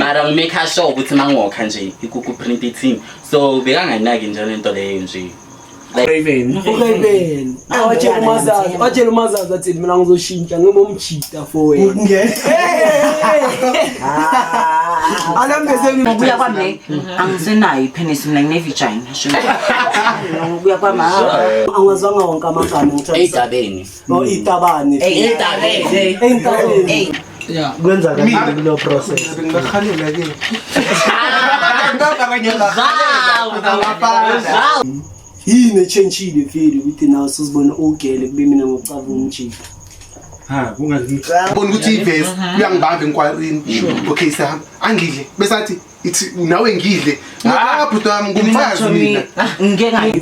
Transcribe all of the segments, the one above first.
Mara ngimake sure ukuthi mangokha nje ikuku print ithini. So bekanganaki nje lento leyo nje. Raven. URaven. Watshela umazazi, watshela umazazi wathi mina ngizoshintsha ngibe umjita for wena. Alambe semi Ngokuya kwami angisenayo ipenis mina ngine-vagina. Ngokuya kwami Angazwanga wonke amagama ngithola. Ey'tabeni. Oh, itabane. Ey'tabeni. Ey'tabeni. Kwenza kanjani kulo process? Bengahalela ke. Yini echentshile vele ukuthi nawe suzibona ugele kube mina ngokucava umjita? Ha, kungazi. Bona ukuthi ivesi uyangibamba enkwarini. Okay, sihamba. Angidle. Bese athi ithi nawe ngidle. Ah, bhuti wami ngumfazi mina. Ngike ngayi.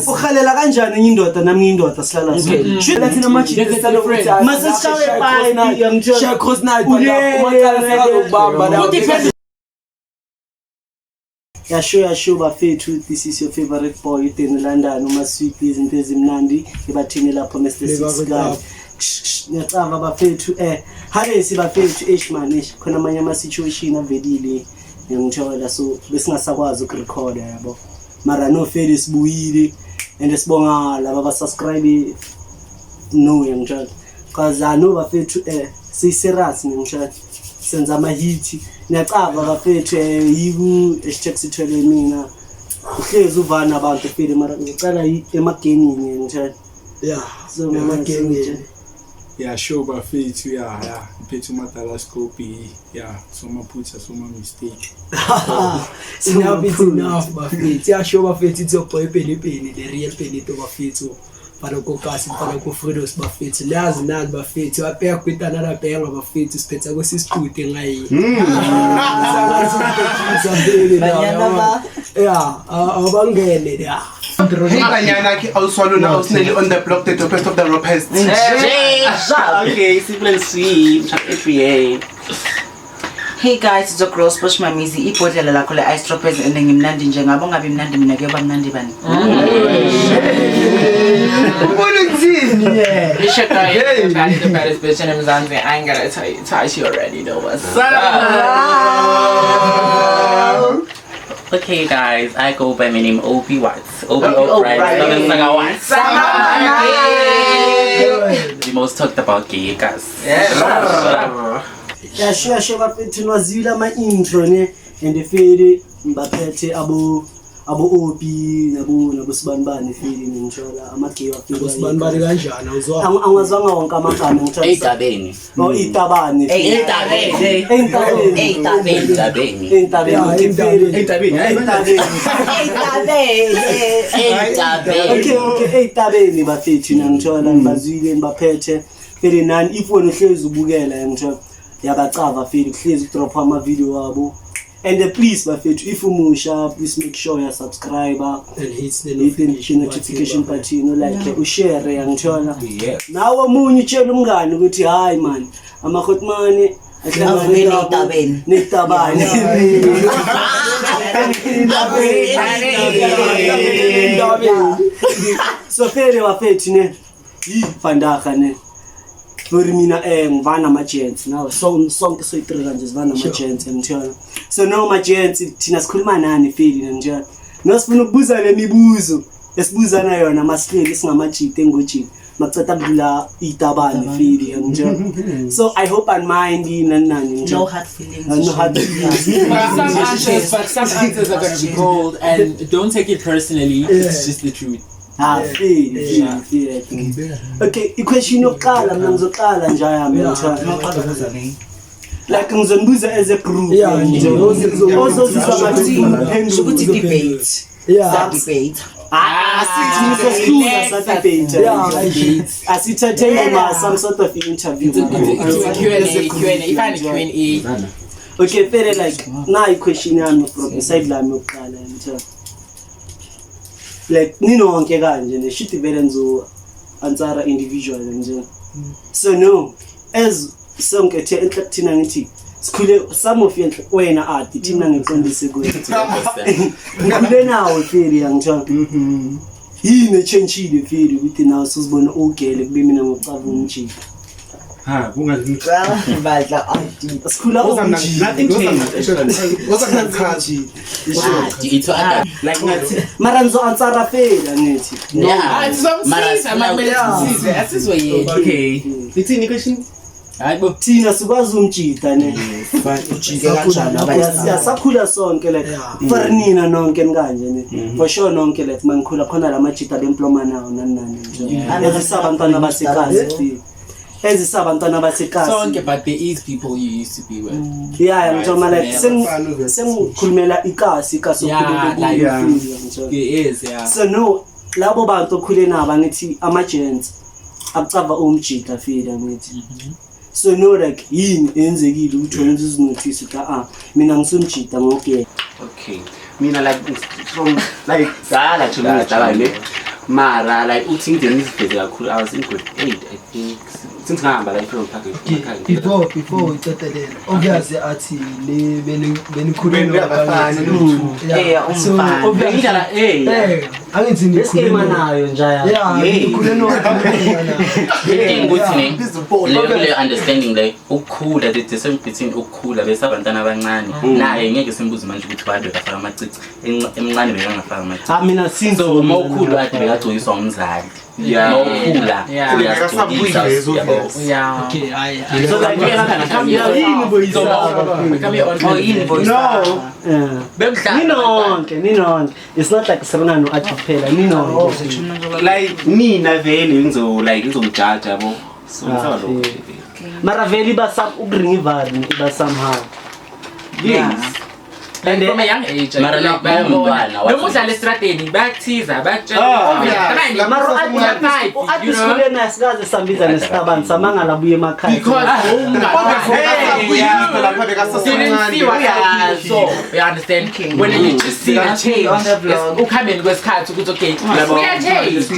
Uhalela kanjani enye indoda nami ngiyindoda sihlala sonke? Shuthi thina amajita sihlala ukuthi mase sishawe pipe yangithola. Share cross night Ulele, umaqala sekazokubamba la. Yasho yasho bafethu, this is your favorite boy Deni London, umasweet izinto ezimnandi ebathini lapho Mr Six God. Ngiyacava bafethu, haresi bafethu, eish man, eish khona amanye ama situation avelile ngiyangithola, so besingasakwazi ukurecorda yabo. Mara no feli sibuyile and sibonga laba ba subscribe no ngiyangithola. Cause I know bafethu, si serious ngiyangithola. Senza ama hit. Ngiyacava bafethu, yiku #sithwele mina. Uhlezi uvana abantu feli mara ngicela emagenini ngiyangithola. Yeah. So emagenini. Yeah, sure bafethu, yeah. Ngiphethe umadala scope, yeah, somaphutha soma mistake. Enough is enough bafethu. Yeah, sure bafethu, it's your boy Penny Penny, the real Penny to bafethu. Mfana kokasi, mfana koFredos bafethu. Niyazi nani bafethu, wabheka kwitana labhenga bafethu, siphetha kwesisiqude ngayi. Yeah, abangene la. Hey banyana ke awuswalona awusineli on the block, the dopest of the ropest. Okay, simple and sweet. FBA. Hey guys, it's your girl Spush Mamizi. Ibhodlela lakho le ice droppers and ngimnandi nje ngabo ngabe mnandi mina kuyoba mnandi bani. Ubona ukuthini? It's your girl, the baddest, the baddest bitch in Mzansi. I ain't gotta tell you, Tash, you already know what's up. Okay guys, I go by my name Obi Watts. Obi O'Brien. Watts. The most talked about gay guys. Yasho yasho bafethu, niwazile ama-intro ne and feli ngibaphethe abo Obi nabo sibanibani feli ngithola amagay wafika. Usibanibani kanjani awuzwa? Angazwanga wonke amagama ngithola. Ey'tabeni. Oh, itabane. Ey'tabeni. Ey'tabeni. Ey'tabeni. Ey'tabeni. Okay, feli. Ey'tabeni. Ey'tabeni. Ey'tabeni. Okay, okay, ey'tabeni bafethu ngithola ngibazwile ngibaphethe. Feli nani if wena uhlezi ubukela ngithola yabacava feli kuhlezi kudropha ama video wabo. And please bafethu, if umusha, please make sure you subscribe And hits the hit the notification button, like ushare yangithola. Yeah. Nawe omunye utshela umngani ukuthi hayi man, amahotmane Avuke ney'tabeni. Ney'tabane. So fele bafethu ne. Yi vandaga ne. For mina ngivana ama gents now, so sonke soyi-three kanje sivana ama gents ngithola. So no ma gents, thina sikhuluma nani feli ngithola. No sifuna ukubuza le mibuzo esibuzana yona masihleli singamajita engojini. Maceda kudlula itabane feli ngithola. So I hope and mind nani nani ngithola. No hard feelings. No hard feelings. But some answers are gonna be cold, and don't take it personally. It's just the truth. Ah, feli feli feli. Okay, i-question yokuqala mina ngizoqala nje yami ngithola. Like ngizonibuza as a group. Yeah, nje. Ozozizwa ngathi Sho ukuthi uphendule. debate. Yeah. Sa debate. Ah, sithi ngizohluza sa debate. Yeah. Asithatheni ma some sort of interview. It's a Q&A, Q&A. You find a Q&A. Okay, fele like na i-question yami from side lami yokuqala ngithola. Like ninonke kanje ne shit vele ngizo answer individual nje. So no, as sonke enhle thina ngithi sikhule some of you wena art thina ngiqondise kuwe. Ngikhule nawe feli yangithola. Yini echentshile feli ukuthi nawe suzibona ugele kube mina ngokucava umjita? Ha, kungazi. Badla ayi. Sikhula Nothing changed. Wazakuchazi. It's like ngathi mara ngizo-answera fela ngithi. Yeah. Sizomsiza mamele sisize asizwe yena. Okay. Ithini question? Hayi bo. Thina sikwazi umjida ne. Ujike kanjani abayisa. Yeah, sakhula sonke like for nina nonke nikanje ne. For sure nonke like mangikhula khona la majida bemploma nawo nani nani nje. Ezisabantwana basekazi. Ezisabantwana basekazi. Sonke, but there is people you used to be with. Yeah, ngitshoma like Right. sengikhulumela ikasi ikasi Yeah, okhulele like- kuyo ngitshoma. There is, yeah. So no labo bantu okhule nabo angithi ama-gents akucava umjida fela ngithi. So no like yini eyenzekile ukuthi wena uzinothise ukuthi ah mina ngisumjida ngokuyena. Okay. Mina like from like dala to me dala ne. Mara like uthi ngide ngiziveze kakhulu I was in grade 8 I think. Since ngahamba la from Park. Before uqedelela obviously athi le benikhuluma Benabafana Yeah, So umfana. obviously Bengidlala eh. angithi Lesikema ngikhuluma nayo njaya. Yeah, ngikhule no. Inkinga ukuthi ne Izibhola. leyo understanding like ukukhula the difference between ukukhula bese abantwana abancane naye ngeke simbuze manje ukuthi wade bekafaka amacici emncane bekangafaka amacici. Ah mina since So uma ukhula ade bekagcokiswa umzali. Yeah. Uma ukhula Yeah. uyazigcokisa, yabo. Yeah. Okay, hayi. So like yini boyisaba. Become your own. Oh yini voice. No. Yeah. Bemhlaba. Ninonke, ninonke. It's not like sibona no athi kuphela, ninonke. Like mina vele ngizo like ngizomjaja yabo. So ngisaba lokho. Mara vele iba some ukuringa ivari iba somehow. Yes. Like And from a young age, Mara like like bayamntwana, noma udlala estradeni bayakuthiza bayakutshela. Ah, yeah. Mara Uyaphayi, athi you know? sikhule naye sikaze sambiza nesitabani samangala abuye emakhaya. Because Lapha didn't see what I saw. You understand? When you just see the change, On the vlog. ukuhambeni kwesikhathi ukuthi okay, uya-change.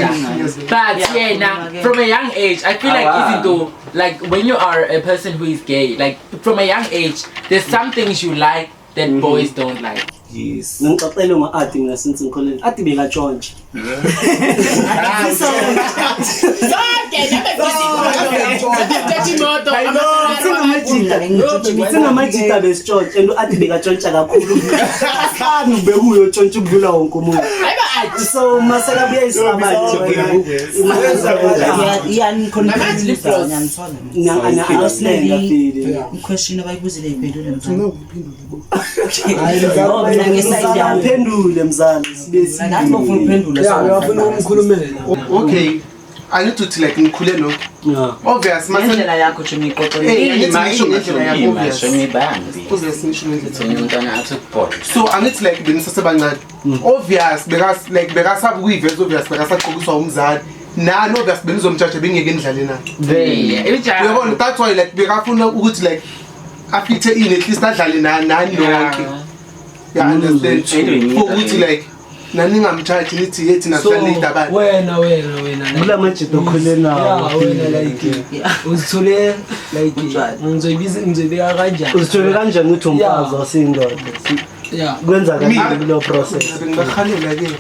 But yeah, now from a young age, I feel like izinto like when you are a person who is gay, like from a young age, there's some things you like that boys don't like. Yes. Ngixoxele ngo-Adi mina since ngikhulele. Adi bekatshontsha. Singamajita besitshontsha and u-Adi bekatshontsha kakhulu. Asani ubekuyo tshontsha ukudlula wonke umuntu. So masekabuya isitabani. Yani confuse ngiyangithola. Ngiyaslenda feel. Question abayibuzile iphendule mzala. No, Mina ngeside yami. Phendule mzali sibe si. Nathi bofuna ukuphendula. Yeah, uyafuna ukumkhulumela. Okay. I need to like ngikhule no. Yeah. Obvious mase Ngendlela yakho Jimmy iqoqo. Hey, angithi ngisho ngendlela yakho obvious. Shomibambi. Obvious ngisho ngendlela. Thina umntwana athi ukubhola. So angithi like benisasebancane. Obvious bekas like bekasaba ukuyiveza obvious bekasaqokiswa umzali. Nani obvious benizomjaja bengeke nidlale naye. Yeah. Uyabona that's why like bekafuna ukuthi like afithe in at least adlale nani nonke. You understand? Anyway, Ukuthi like nani ningamjaji nithi yethi So nasidlale indaba. wena wena wena like Kula majita okhule nawo. Yeah, wena like uzithole like ngizoyibiza ngizoyibeka kanjani? Uzithole kanjani ukuthi umfazi wasindoda? Yeah. Kwenza Mina- kanjani kuleyo process? Bengibahalela ke.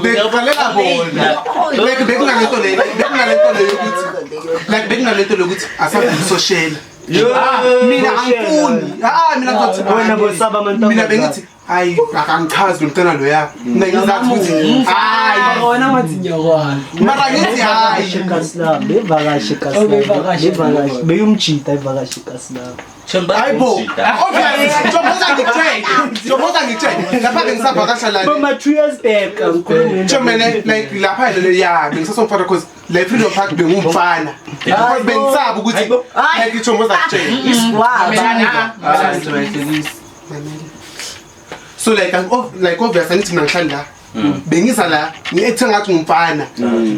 Bekuqalela bona. Like bekunalento le, bekunalento le yokuthi like bekunalento lokuthi asabisoshela. Mina angifuni. Ah mina ngizothi Wena bosaba Mina amantombazane. bengithi hayi akangichazi lo mntwana loya. Mina ngizathi ukuthi hayi Wona ngathi ngiyakwazi. mara ngithi hayi. Ekasilam, bevakashe Oh, bevakashe. Ekasilam, bevakashe, beyumjida ivakashe Ekasilam. Hayi bo. Obviously, njengoba ngitshele, njengoba ngitshele, lapha bengisavakasha la. Boma 2 years back angikhulumi Njengoba like lapha le ya bengisasomfana because le Freedom Park bengumfana. Because bengisaba ukuthi like njengoba ngitshele. Iswaba. So like I'm like obviously angithi mina ngihlala la. Bengiza la ngiethe ngathi ngumfana.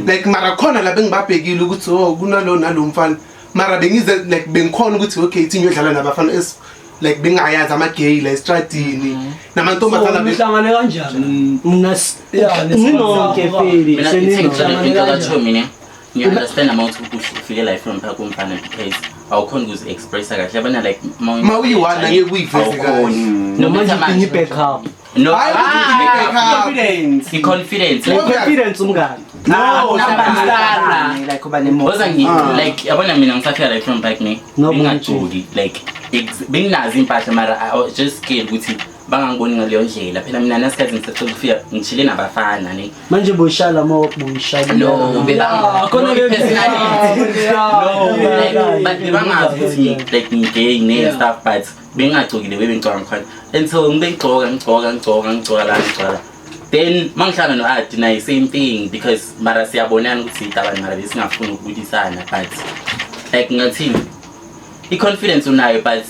Like mara khona la bengibabhekile ukuthi oh kunalo nalo mfana. Mara bengize like bengikhona ukuthi okay ithi ngiyodlala nabafana es like bengayazi ama gay la estradini namantombazana Nihlangane kanjani? Mina Yeah, ninonke feli, Mina ithi seninonke. into kaChomi ne. You understand amount ufike la from Park umfana because awukhoni ukuzi-expressa kahle yabona like Ma uyi-one angeke uyiveze kahle. awukhoni. Noma Noma nje manje i-backup. no Hayi ukuthi i-backup. i-confidence Confidence umngani. No, siyabambisana. Like uba nemo. Woza like yabona mina ngisafika like from back ne. Bengingagcoki like benginazo impahla mara I was just scared ukuthi bangangiboni ngaleyo ndlela. Phela mina nasikhathi ngisaqala ukufika ngishile nabafana ne. Manje boyishala mo boyishala. No, bebanga. Khona le personality. No, like but bebangazi ukuthi like ngigay ne stuff but bengingagcokile bebengigcoka ngikhona. Until ngibengigcoka ngigcoka ngigcoka ngigcoka la ngigcoka. Then mangihlala no Adi naye same thing because mara siyabonana ukuthi itabani mara besingafuni ukubuyisana but like ngathini i-confidence unayo but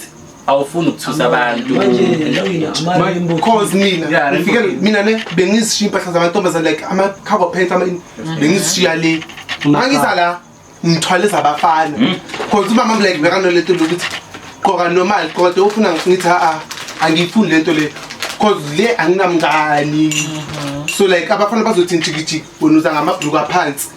awufuni ukuthusa abantu. Manje Cause mina ngifike mina ne bengizishiya impahla zamantombazane like ama cover pants ama bengizishiya le. Mangiza la ngithwale zabafana. Cause umama like bekanolethe ukuthi gqoka normal gqoka ufuna ngithi a angifuni lento le. Cause le anginamngani. So like abafana bazothi njikijiki wena uza ngamabhruku aphansi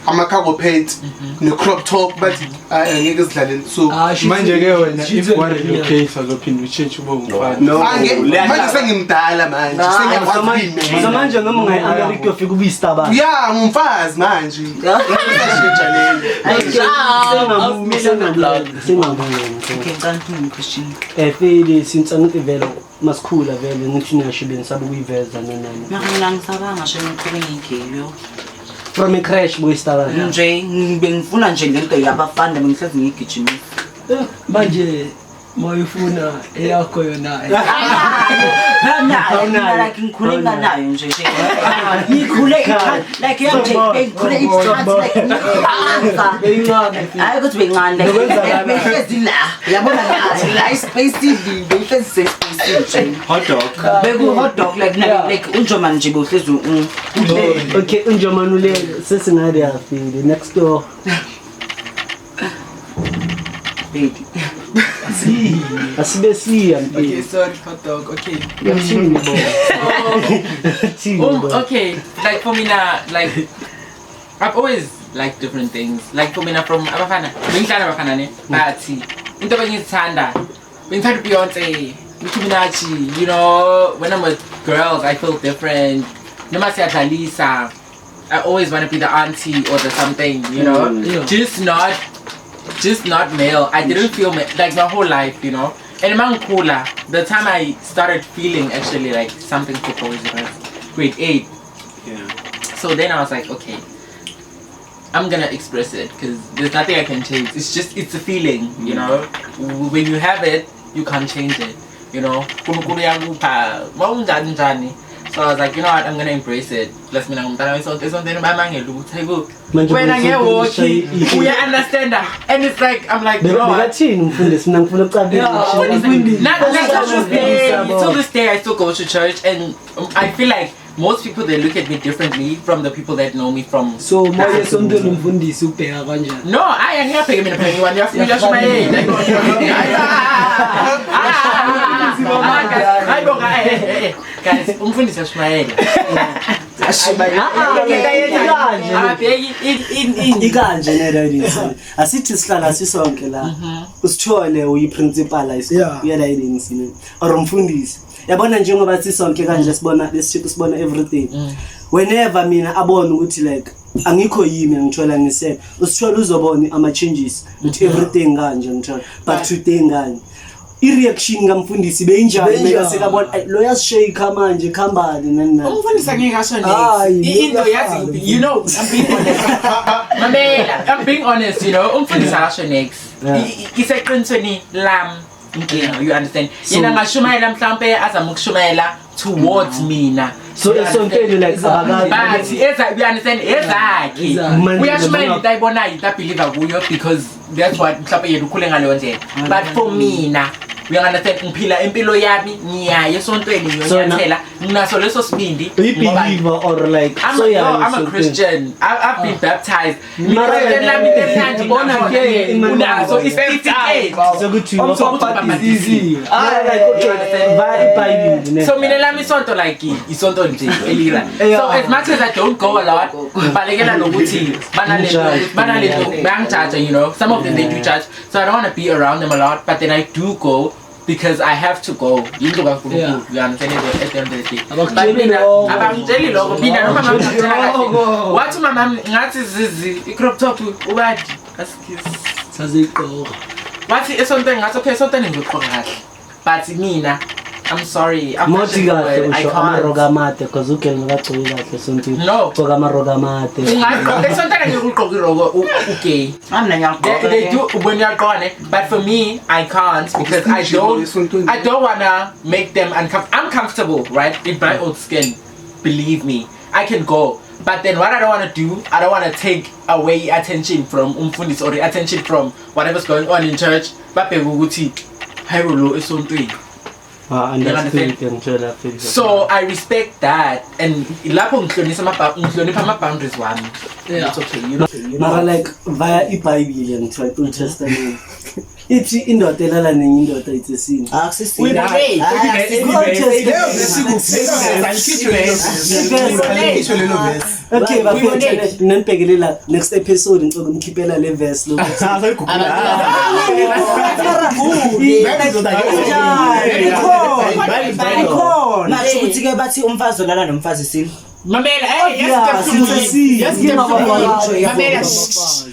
ama cargo pants ne crop top but angeke sidlale so manje ke wena if wa relocate azophinda uchange ube umfana. No, manje sengimdala manje sengiyakwazi ukuyimela. So manje noma ungayi America ufika ubuyistabana. Yeah, ngumfazi manje. Sengabuya. Okay, ngicela ukubuza question. Feli since angithi vele masikhula vele ngithi niyasho benisaba ukuyiveza nanani. Mara mina ngisabanga nje ngikhule ngigay yo. From a crash buyistabana. Nje bengifuna nje lento yabafana bengihlezi ngigijimisa. Manje mayifuna eyakho yona. Nayo like ngikhule nganayo nje. Ngikhule like ngikhule isikhathi like beyincane. Hayi ukuthi beyincane like behlezi la. Yabona la ispace idli behlezi sespace nje. Hot dog. Beku hot dog like like unjomani nje bohlezi Okay, unjomani ulele sesingade yafile next door. Baby. Asibe siya. Okay, sorry hot dog. Okay. Okay, like for me now, like I've always liked different things. Like for me now from abafana, bengihlala abafana ne, but into bengithanda, bengithanda Beyonce, Nicki Minaj, you know, when I'm with girls I feel different. Noma siyadlalisa, I always want to be the auntie or the something, you know. Yeah. Just not male. I didn't feel like my whole life, you know. And Mankula, the time I started feeling actually like something for boys was grade 8. Yeah. So then I was like, okay, I'm gonna express it because there's nothing I can change. It's just it's a feeling, you know. When you have it, you can't change it, you know. So I was like, you know what, I'm gonna embrace it. Plus mina ngumntana wesonto esontweni bayamangela ukuthi hayibo wena ngewokhi uya understand. And it's like I'm like, you know what? Bekathini umfundisi mina ngifuna ukucabanga. Till this day I still go to church and I feel like most people they look at me differently from the people that know me from. So manje esontweni umfundisi ubheka kanjani? No, I angiyabheka mina phela ngiwani uyafika shumayela. Hayibo guys, umfundisi ashumayela. Ikanje ne-riding. Asithi sihlala sisonke la. Usithole uyi-principal uya-riding or umfundisi. Yabona njengoba sisonke kanje sibona lesishiko sibona everything. Whenever mina abona ukuthi like angikho yimi ngithola ngisele usithola uzobona ama changes ukuthi everything kanje ngithola but today kanje i-reaction kamfundisi beyinjani mekasekabona lo yasishake manje khambani nani nani umfundisi angeke asho next into yazi you know I'm being honest mamela I'm being honest you know umfundisi akasho next iseqinisweni lam inkinga you understand yena ngashumayela mhlambe azama ukushumayela towards mina so esontweni like abakazi but eza you understand ezakhe uyashumayela into ayibonayo into abelieve kuyo because that's what mhlambe yena ukhule ngaleyo ndlela but for mina you understand ngiphila impilo yami ngiyaye esontweni ngiyonyathela nginaso leso sibindi believer or like I'm, so yeah, no, I'm a Christian. I've been baptized. Born again. So it's so mina lami isonto like isonto nje elira. So as much as I don't go a lot, balekela nokuthi banalento bangijaja, you know. Some of them they do judge. So I don't want to be around them a lot, but then I do go. Because I have to go. Yindlu kaNkulunkulu. You understand at the end of the day. Abakutsheli lokho. Abangitsheli lokho. Mina noma mama ngitshela kahle. Wathi mama ngathi zizi i-crop top ubadi. Asikisi. Sazigqoka. Wathi esontweni ngathi okay esontweni ngizogqoka kahle. But mina I'm sorry. I'm Mothi kahle I usho can't. amaroka amade because ugel makagcoki kahle esontweni. No. Gcoka amaroka amade. Ungagqoka esontweni ngeke ugqoke iroko ugay. Mina ngiyagqoka. They do when you're gone, but for me, I can't because I don't wanna make them uncomfortable. I'm comfortable, right, in my own skin. Believe me, I can go. But then what I don't wanna do, I don't wanna take away attention from umfundisi or attention from whatever's going on in church. Babheke ukuthi hayi lo esontweni. Understood ngithola feel. So I respect that and lapho ngihlonipha ama boundaries wami. Yeah. It's okay, you know. Mara like via iBhayibhile ngithola Old Testament. Ithi indoda elala nenye indoda it's a sin. Akusisini. Okay, bafethu nanibhekelela next episode ngicela ukukhiphela le verse lokuthi Basho ukuthi ke bathi umfazi olala nomfazi sini. Mamela, hey, Mamela,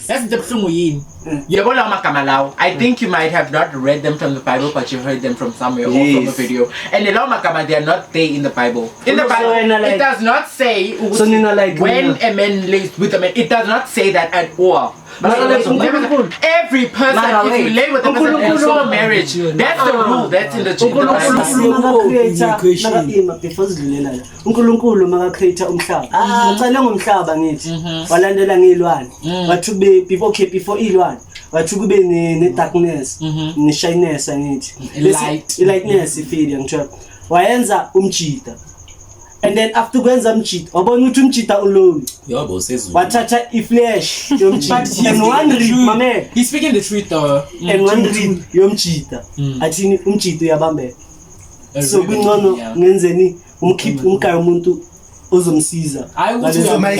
that's the buhlungu yini. Yebo lawo magama lawo. I think you might have not read them from the Bible, but you heard them from somewhere or from a video. And lawo magama, they are not there in the Bible. In the Bible, it does not say when a man lays with a man. It does not say that at all. Every person, if you lay with a person and so marriage, that's the rule. That's in the Bible. uNkulunkulu maka-create umhlaba. Ucale ngomhlaba ngithi. Walandela ngezilwane. Wathi kube before okay before ilwane. Wathi kube ne darkness, ne shyness angithi. I-lightness ifile ngithola. Wayenza umjida. And then after kwenza umjida, wabona ukuthi umjida uloli. Yabo sezulu. Wathatha i-flesh yomjida. And one rib, mame. He's speaking the truth though. And one rib yomjida. Athini umjida uyabambeka. So kungcono ngenzeni umkhiphe umgayo umuntu ozomsiza. I would say but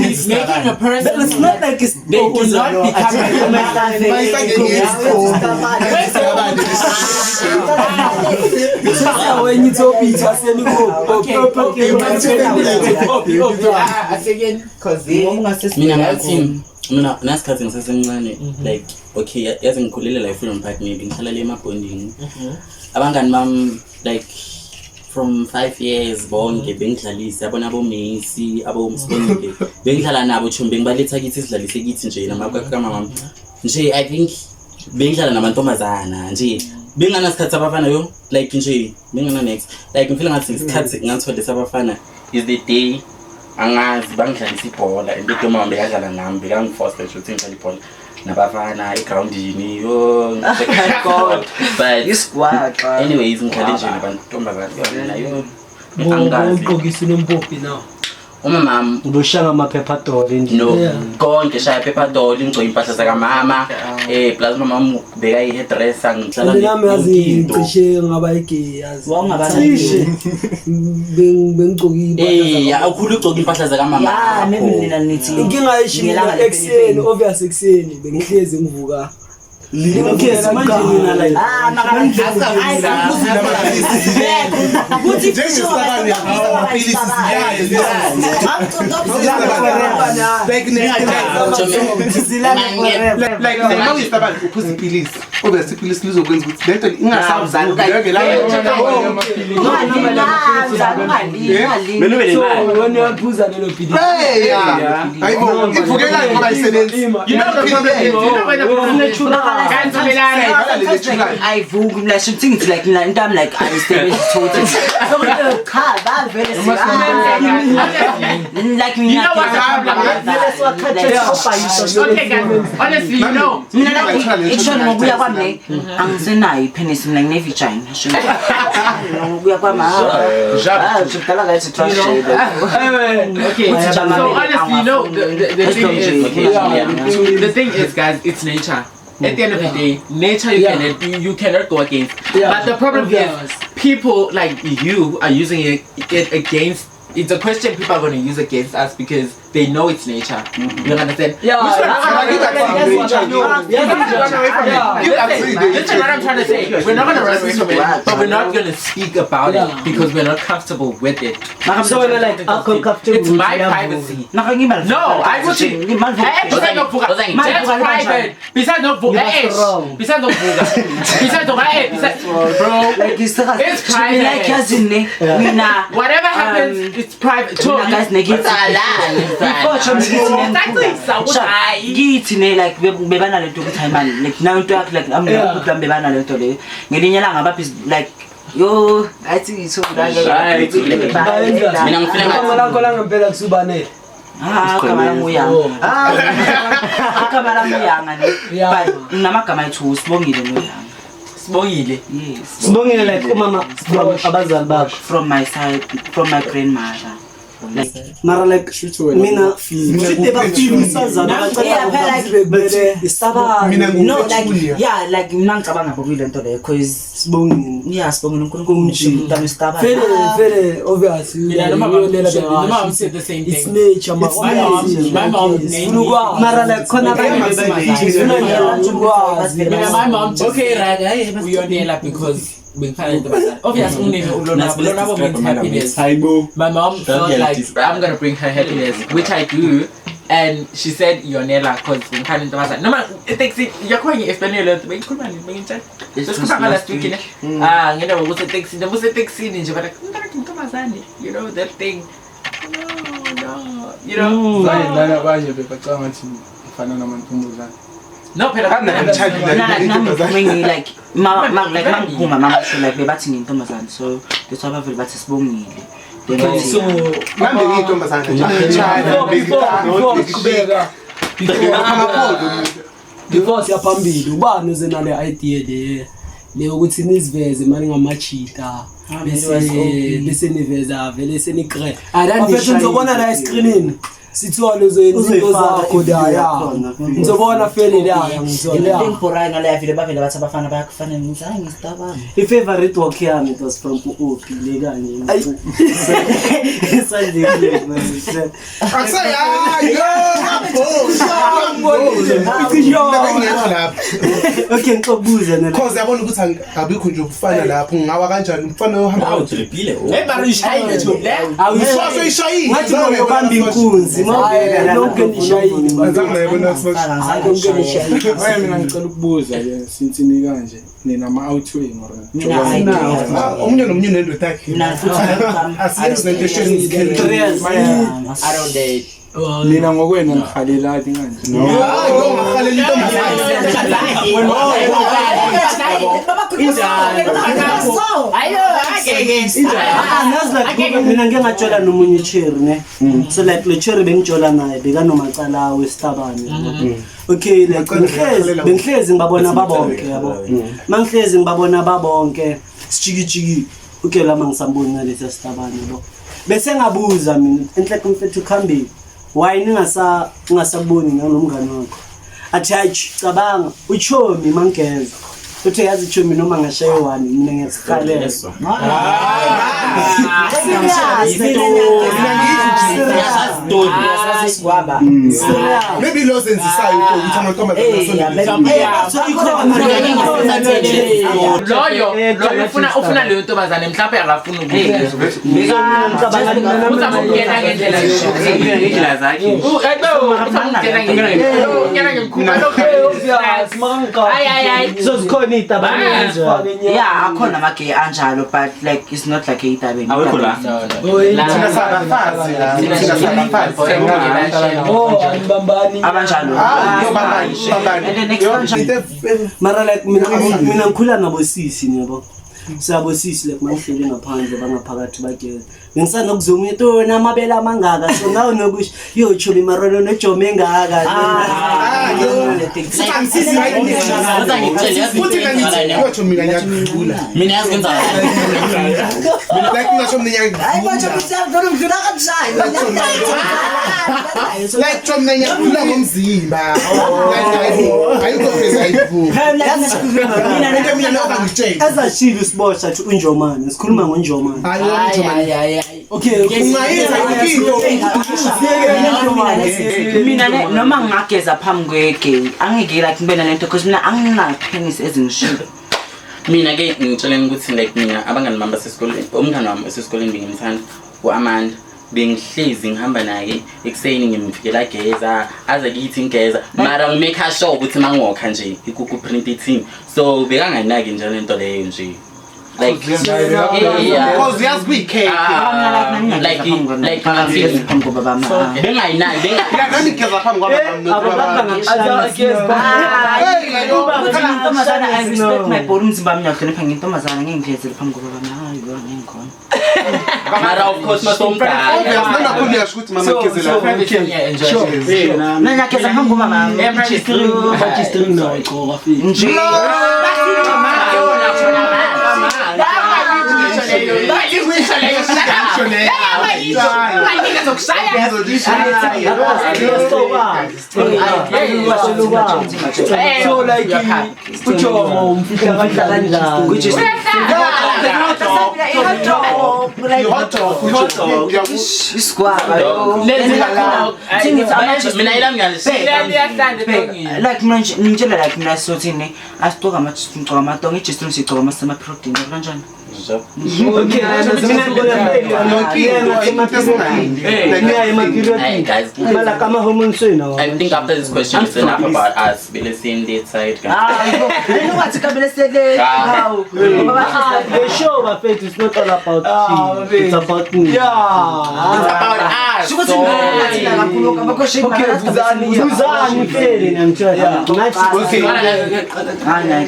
he's making a person. It's not like it's they do not become Mina ngathi mina nasikhathi ngisesemncane like okay yazi ngikhulele la eFreedom Park maybe ngihlala le emabondini. Abangani bami like from 5 years bonke bengidlalisa yabona abo Messi abo Msibonile bengidlala nabo chombe bengibaletha kithi sidlalise kithi nje namakaka mama nje I think bengidlala namantombazana nje benganasikhathi abafana yo like nje bengana next like ngifila ngathi isikhathi ngathola sabafana is the day angazi bangidlalisa ibhola and into mama bekadlala nami bekangiforce nje ukuthi ngidlale ibhola nabafana egroundini yo God but isigwaxa anyways ngidlale nje nabantombazana yona yo angazi ugqokisa unompopi now umama ubushanga amaphepha doli nje no konke shaya phepha doli ngigcoka impahla zakamama plus mama ubeka i-hairdresser ngihlala nami yazi ngicishe ngaba igay yazi cishe bengigcoka impahla awukhulu ugcoka impahla zakamama yeah maybe nina nithi inkinga ishimila ekuseni obvious ekuseni bengihlezi ngivuka Okay, manje nina like like noma uyisabani uphuza ipilisi obviously ipilisi lizokwenza ukuthi lento ingasawuzali wena uyaphuza lelo pilisi hayibo ivukelayo ngoba ayisebenzi You know the problem is, you know when the problem is, I vogue like something like and I'm like I stay totally. So like you know what the problem is? Okay guys, honestly you know. Ngokuya kwami angisenayo ipenis mina ngine vagina. Ngokuya kwami Okay, so honestly you know the thing is guys, it's nature. At the end of the day, nature you cannot go against. Yeah. But the problem is people like you are using it against. It's a question people are going to use against us because They know it's nature. You understand? Yeah. Which one? Listen, what I'm trying to say. We're not gonna run away from it, but we're not gonna speak about it because we're not comfortable with it. So we're like uncomfortable. It's my privacy. No, I would. That's private. Besides no besides no besides no bro. It's private. Whatever happens, it's private. Ngithi like bebana lento ukuthi hayi man like now into yakhe like I'm ukuthi bebana lento le ngelinye ilanga baphi like yo I think it's so mina ngifuna ngathi lakho la ngempela kusubanele igama lami uyanga igama lami uyanga ne but nginamagama ethu Sibongile noYanga. Sibongile, yes, Sibongile like umama abazali bakho from my side, from my grandmother. Mara like mina no like yeah like mina ngicabanga ngokuyile nto leyo because Sibongile yeah Sibongile uNkulunkulu umntana isitaba vele vele obviously mina mama said the same thing. It's nature. My mom mara like khona abanye my mom okay right uyonela because obviously means happiness. My mom felt like I'm gonna bring her happiness, which I do, and she said Yonela because no man it takes it you're calling it last week ah you know you know that thing. No, you know. No, phela like mama like mangiphuma mama sho like bebathi ngintombazane so that's why bavele bathi Sibongile. So manje ngiyintombazane nje before siyaphambili ubani uze nale idea le ukuthi niziveze manje ngamachita bese niveza vele senikre afethu nizobona la escreenini sithiwa uzoyenza into zakho la ya ngizobona fele la ngizobona into engibhorayo ngale vile bavele bathi abafana bayakufanele ngithi hayi ngistabana. I-favorite walk yami it was from u-Opi le kanye okay ngixokubuza ne cause yabona ukuthi angabikho nje ukufana lapho ngingawa kanjani umfana ohamba utripile hey ishayile nje le awuyishayile ishayile ngathi ngiyobamba inkunzi mina ngicela ukubuza ke since kanje nina ama outway ngora omunye nomunye nendoda yakhe I don't date nina ngokwena ngihalela kanje no ngihalela intombazane mina ngike ngatshola nomunye cherry ne so like le cherry bengitshola naye bekanomacala wesitabane okay like bengihlezi ngibabona babonke yabo mangihlezi ngibabona babonke sijikijiki okay lama ngisamboni nalesi sitabane yabo bese ngabuza mina enhle kumfethu khambile why ningasaboni nalomngane wakho athi hayi cabanga uchomi mangeza uthe yazi chomi noma ngashaye one mina ngiyasihalela maybe lo senzisayo ukuthi amantombazane loyo ufuna leyo ntombazane mhlawumbe akafuni ukungena ngendlela ngendlela zakhe yeah akhona amagay anjalo but like it's not like itabeni awekho la thina sabafazi thina sabafazi oh anibambani abanjalo mara like mina ngikhula nabosisi yabo siyabosisi like mangihleli ngaphandle bangaphakathi bageza ngisanokuzomunye tona amabele amangaka so nawe nokusho yo chomi marolo nejome engaka futhi ngithi mina ngiyakudlula mina yazi kwenza like ngisho mina ngiyakudlula like chomi ngiyakudlula ngomzimba like ayikho phezulu Into mina lokho angitsheli. Ezashilo isibosha athi unjomane, sikhuluma ngonjomane. Hayi Hayi, hayi. Okay, Ungayenza yonke into. Mina noma ngingageza phambi kwegay angeke like ngibe nalento because mina angina-penis ezingishilo. Mina ke ngitsheleni ukuthi like mina abangani bami basesikoleni, umngani wami osesikoleni bengimthanda u-Amanda, bengihlezi ngihamba naye ekuseni ngimfikela geza aze kithi ngigeza mara ngimake sure ukuthi mangokha nje ikuku print team, so bekanganaki nje lento leyo nje like yeah. Because yazi kuyikhekhe. Ah, like ngathini phambi kobaba bengayinaki Ya nami ngigeza phambi kwababa. Intombazana, I respect my body, umzimba wami ngiyahlonipha, ngintombazana ngeke ngigezele phambi kobaba. Hayi, ngeke ngikhona. Mara of course masomdala. Obvious nanakhulu uyasho ukuthi mama ngigezela. Yeah, enjoy. Mina ngiyageza phambi kobaba. G-string nawo igcoka fethu. Nje. So like uJomo umfihla kanjani? Mina ilami ngiyalishiya. Like mina nje ngitshela like mina sothini asigcoka ama-gcoka amatongo i-G-string sigcoka masema-protein kanjani? Okay, Hey guys, I think after this question it's enough about us. We're the same date side. Ungathi kabele sele. Hawu. The show bafethu is not all about you. It's about me. Yeah. It's about us. Shukuthi mina ngathi kakhulu abakoshe. Okay, Buzani. Buzani fele ngiyamtshela. Ngathi Okay. Hayi hayi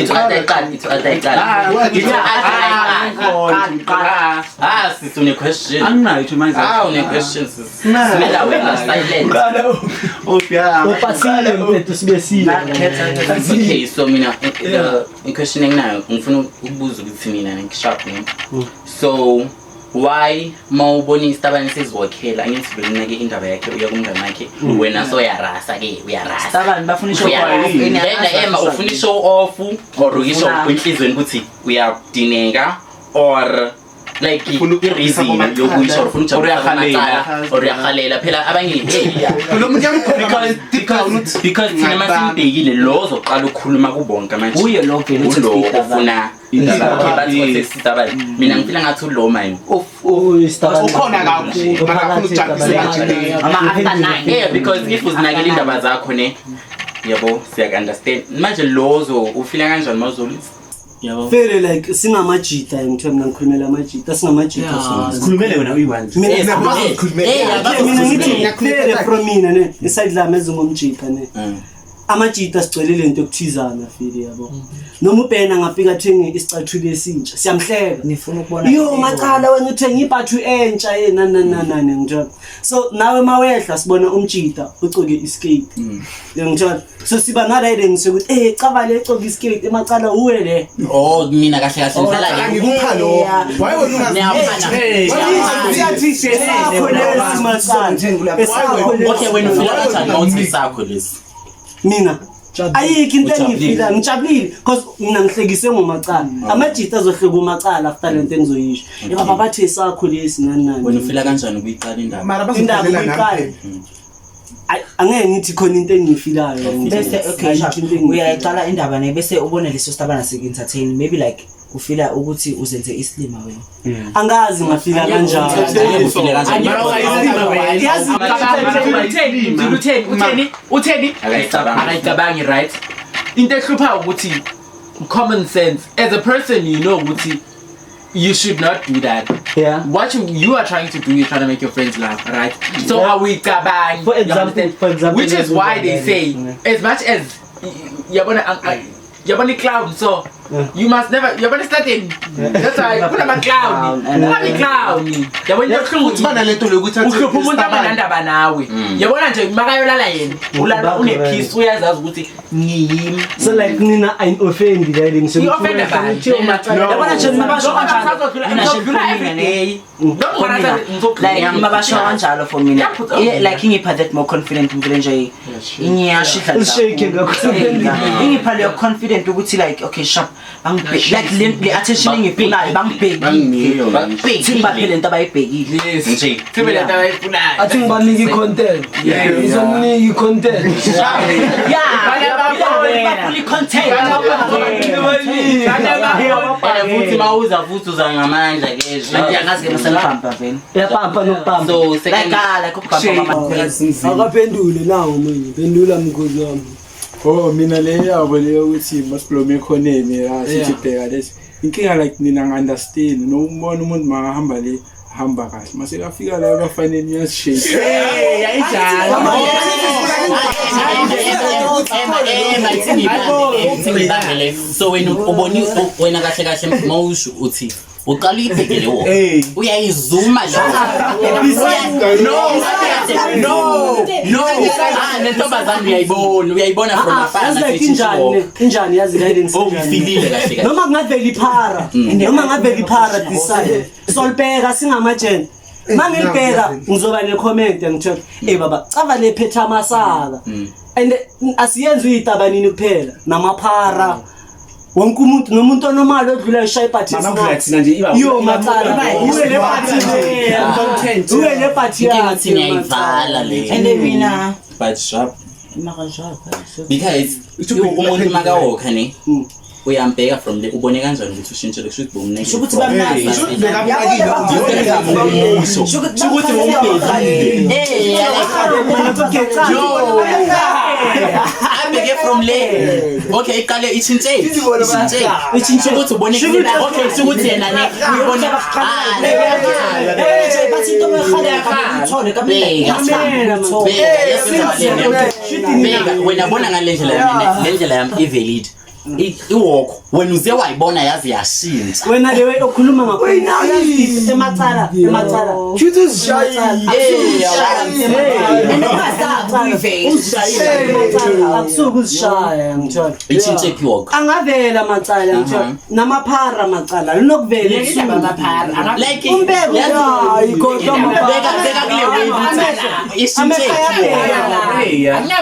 It's other card, it's other card. It's other card. Ah, sis une question. Anginayo nje manje. Ah, une question sis. Simela wena silent. upasile mfethu sibe sile. Okay, so mina the question enginayo ngifuna ukubuza ukuthi mina ngishap ne. So why mawubona isitabane seziwokhela angithi bekunake indaba yakhe uya kumngane wakhe wena so uyarasa ke uyarasa. Sabani bafuna ishow off. Lena ema ufuna i-show off or uyisho enhlizweni ukuthi uyadineka or like Ufuna ukujabulisa i-reason bomacala. yokusho ufuna Or ukujabulisa uyakhalela. bomacala, or uyakhalela phela abanye hey Lo muntu uyamkhona deep down uthi because thina masimbhekile lo ozoqala ukukhuluma kubonke manje Uye lo vele uthi ulo speaker ofuna okay bathi wasesisabani mina ngifila ngathi ulo mine ukhona kakhulu mara afuna ukujabulisa emajiteni. Ama after 9. Yeah, because if uzinakele indaba zakho ne yabo siyaku-understand manje lozo ufila kanjani mawuzolo Yabo. Fele like singamajita ngithiwa mina ngikhulumela amajita singamajita sonke. Sikhulumele wena uyi-one. Mina Eh, Okay, mina ngithi fele from mina ne iside lami ezingomjita ne. Amajita sigcwele lento yokuthizana fele yabo. Noma uBhena ngafika athenge isicathulo esintsha siyamhleka. Nifuna ukubona. Yo macala wena uthenga ibhathu entsha ye nani nani nani ngithola. So nawe mawehla sibona umjita ugcoke iskate. Ngithola. So siba nalento sokuthi eh caba le gcoke iskate emacala uwe le. Oh mina kahle kahle ngihlala Ngikupha lo. Why wena Niyafana. Esakho lesi macala. Esakho lesi. Okay wena ufila kanjani mawuthi sakho lesi Mina ayikho into Ujabulile. engiyifila ngijabulile because mina ngihlekiswe ngomacala. Amajita azohleka umacala after lento engizoyisho. Baba bathi esakho lesi nani wena nani. ufila kanjani ukuyiqala indaba Mara Indaba bazophelela nami uyiqale. phela. Ay, angeke ngithi khona into engiyifilayo. Bese okay Ayikho sharp. into engiyifilayo. Uyayiqala indaba ne bese ubone leso sitabana sik-entertain maybe like ufila ukuthi uzenze isilima wena. Angazi ngafila kanjani. Angeke ufile kanjani Yazi Utheni utheni Akayicabangi. akayicabangi right into ehlupha ukuthi common sense as a person you know ukuthi you should not do that. Yeah. What you are trying to do, you're trying to make your friends laugh, right? So Yeah. are we cabang? For example- for example, which is why they say Yeah. as much as yabona yabona clown so You must never yabona starting. That's why kunama clown. Ungabi clown. Yabona into Futhi banalento lokuthi athi uhlupha umuntu abanandaba nawe. Yabona nje makayolala yena. Ulala une peace uyazazi ukuthi ngiyimi. So like nina ayi-offendi le ngisho I-offenda bani? Yabona nje mabasho kanjalo. Mina Ngizodlula every day. Like mabasho kanjalo for mina. Like ingipha that more confident ngivele nje ingiyashidla. Ushake ngakho. Ingipha leyo confident ukuthi like okay sharp bangibheke like le attention engiyifunayo bangibhekile. Thimba phela into abayibhekile. Yes. Nje. Sibe lento abayifunayo. Athi ngibanike i-content. Ngizomnika i-content. Yeah. Bafuna i-content. And futhi mawuza futhi uza ngamandla ke nje. Angazi ke maselibhampa vele. Uyapampa nokupampa. So Like second like ukubhampa Akaphendule nawo omunye. Phendula mkhozi wami. Oh mina le yabo leyo ukuthi masiblome ekhoneni la sithi bheka lesi. Inkinga like nina ngi-understand nokubona umuntu makahamba le hamba kahle mase kafika la abafanele uyasishake. So wena uboni wena kahle kahle mawusho uthi uqala uyibhekele wo uyayizuma lo no ah lentombazane uyayibona from afar. Yazi like injani injani yazi guidance. Oh ngifilile kahle kahle. Noma kungavela iphara noma ngavela iphara this side solibheka singamajeni. Mangilibheka ngizoba ne comment ngitshela eh baba cava lephetha amasaka and asiyenzi uyitabanini kuphela namaphara wonke umuntu nomuntu onomali odlula eshaya iphathi Mama thina nje iba yo macala uwe le party le uwe le party Inkinga uthi niyayivala le. And mina But sharp makajapa. because umuntu makawokha ne uyambheka from le ubone kanjani ukuthi ushintshele kusho ukuthi bomneke. Sho ukuthi bamnandi. Sho ukuthi bombhekile. Eh abheke from le. Okay iqale itshintshe. Itshintshe ukuthi ubone okay ukuthi yena ne uyibone ah bathi into ekhala uthole bheka wena bona ngale ndlela yami le ndlela yami ivalid. Iwalk wena uze wayibona yazi yashintsha. Wena le okhuluma ngakho emacala emacala Shuthi uzishayile. Akusuke uzishaya ngithola. Itshintshe iwalk. Angavela macala ngithola namaphara macala linokuvela Indaba amaphara. Like umbeko Hayi kodwa beka beka kule way ishintshe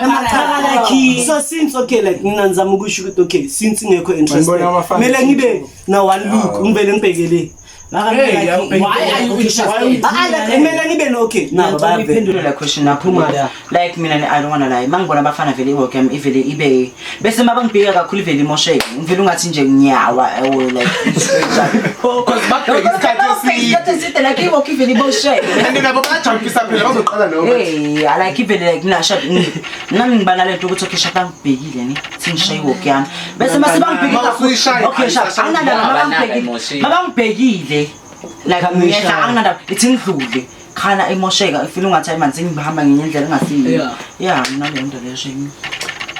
amacala so since okay like mina ngizama ukusho ukuthi okay since ngekho interested Ngibona abafana. kumele ngibe na one look ngivele ngibhekele Why are you interested? Ah like kumele ngibe no okay nabo bayavela Iphendule la question naphuma la. Like mina I don't wanna lie mangibona abafana vele iwork yami ivele ibe bese mabangibheka kakhulu ivele imosheke ngivele ungathi nje ngiyawa like Because bakubheka isikhathi eside. isikhathi eside like iwork ivele imosheke. And nabo bayajumpisa phela bazoqala noma. Hey, I like ivele like mina sharp nami ngibana lento ukuthi okay sharp bangibhekile ne sengishaye iwork yami bese mase bangibhekile Uma usuyishaya, okay sharp anginandaba mabangibhekile mabangibhekile like ngiyehla anginandaba ithi ngidlule khana imosheka ifile ungathi hayi man sengihamba ngenye indlela engasiyo yeah mina leyo nto leyo shame.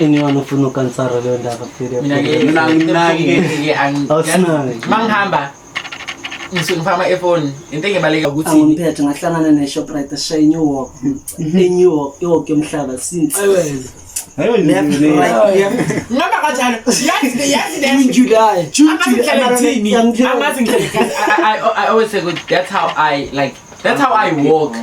Anyone ofuna ukansara leyo ndaba phela. Mina ke Mina ke Awusinaki. mangihamba ngisuke ngifaka ama-earphone into engibaleka ukuthi Angimphethe ngahlangana ne-Shoprite eshaye New York. E-New York, iwalk yomhlaba since. Ayiwena. Left, right, left. ngihamba kanjalo yazi yazi le June July. Angazi ngihlale I always say good that's how I like that's how I walk.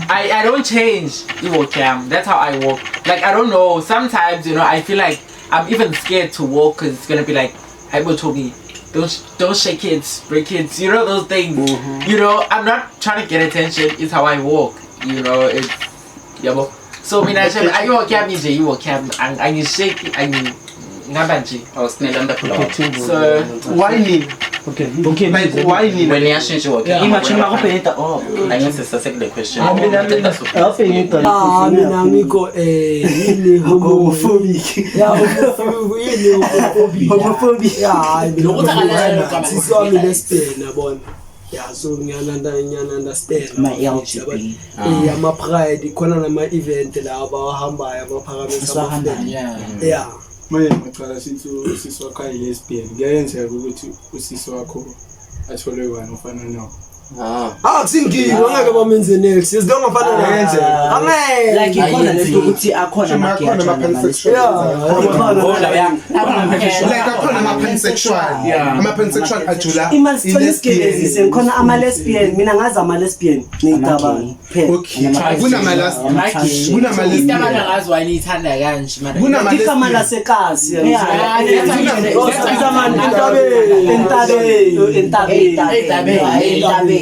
I don't change iwalk yami. That's how I walk. Like I don't know sometimes you know I feel like I'm even scared to walk because it's gonna be like I will Toby don't shake it, break it, you know those things. You know, I'm not trying to get attention, it's how I walk. You know, it's yabo. So mina nje iwalk yami nje iwalk yami angishake angihamba nje. Awusinela ndaphula. So Why nina? Okay. Okay. Like why nina? Wena iyashintsha iwalk. Imagine makuphenita oh Angithi sasekule question. Awuphenita. Ah mina ngikho yini Homophobic. Yeah, homophobic. Yini homophobic. Homophobic. Yeah, hayi mina Nokuthi akalala igama. Sisi wami lesbian yabona. Yeah, so ngiyana understand. Ma LGB. Eh ama pride khona nama event la abawahambayo abaphakamisa Abawahambayo. ama-flag. Yeah. Manje macala since usisi wakho ayi-lesbian kuyayenzeka ukuthi usisi wakho athole wani ofana nawo. Ah, kusingiwe angeke bamenze next. As long afana naye. Angeke. Like ikhona lento ukuthi akhona Akhona ama-gay ama-pansexual. Yeah. Like akhona ama-pansexual. Ama-pansexual ajula Imalisigelezise ngikhona ama-lesbian mina ngazi ama-lesbian ney'tabane phela. Okay. Kunama-lesbian. Itabana ngazi why niyithanda kanje mara. Igama Kunama-lesbian. lasekasi. Entabeni. Entabeni. Entabeni. Entabeni.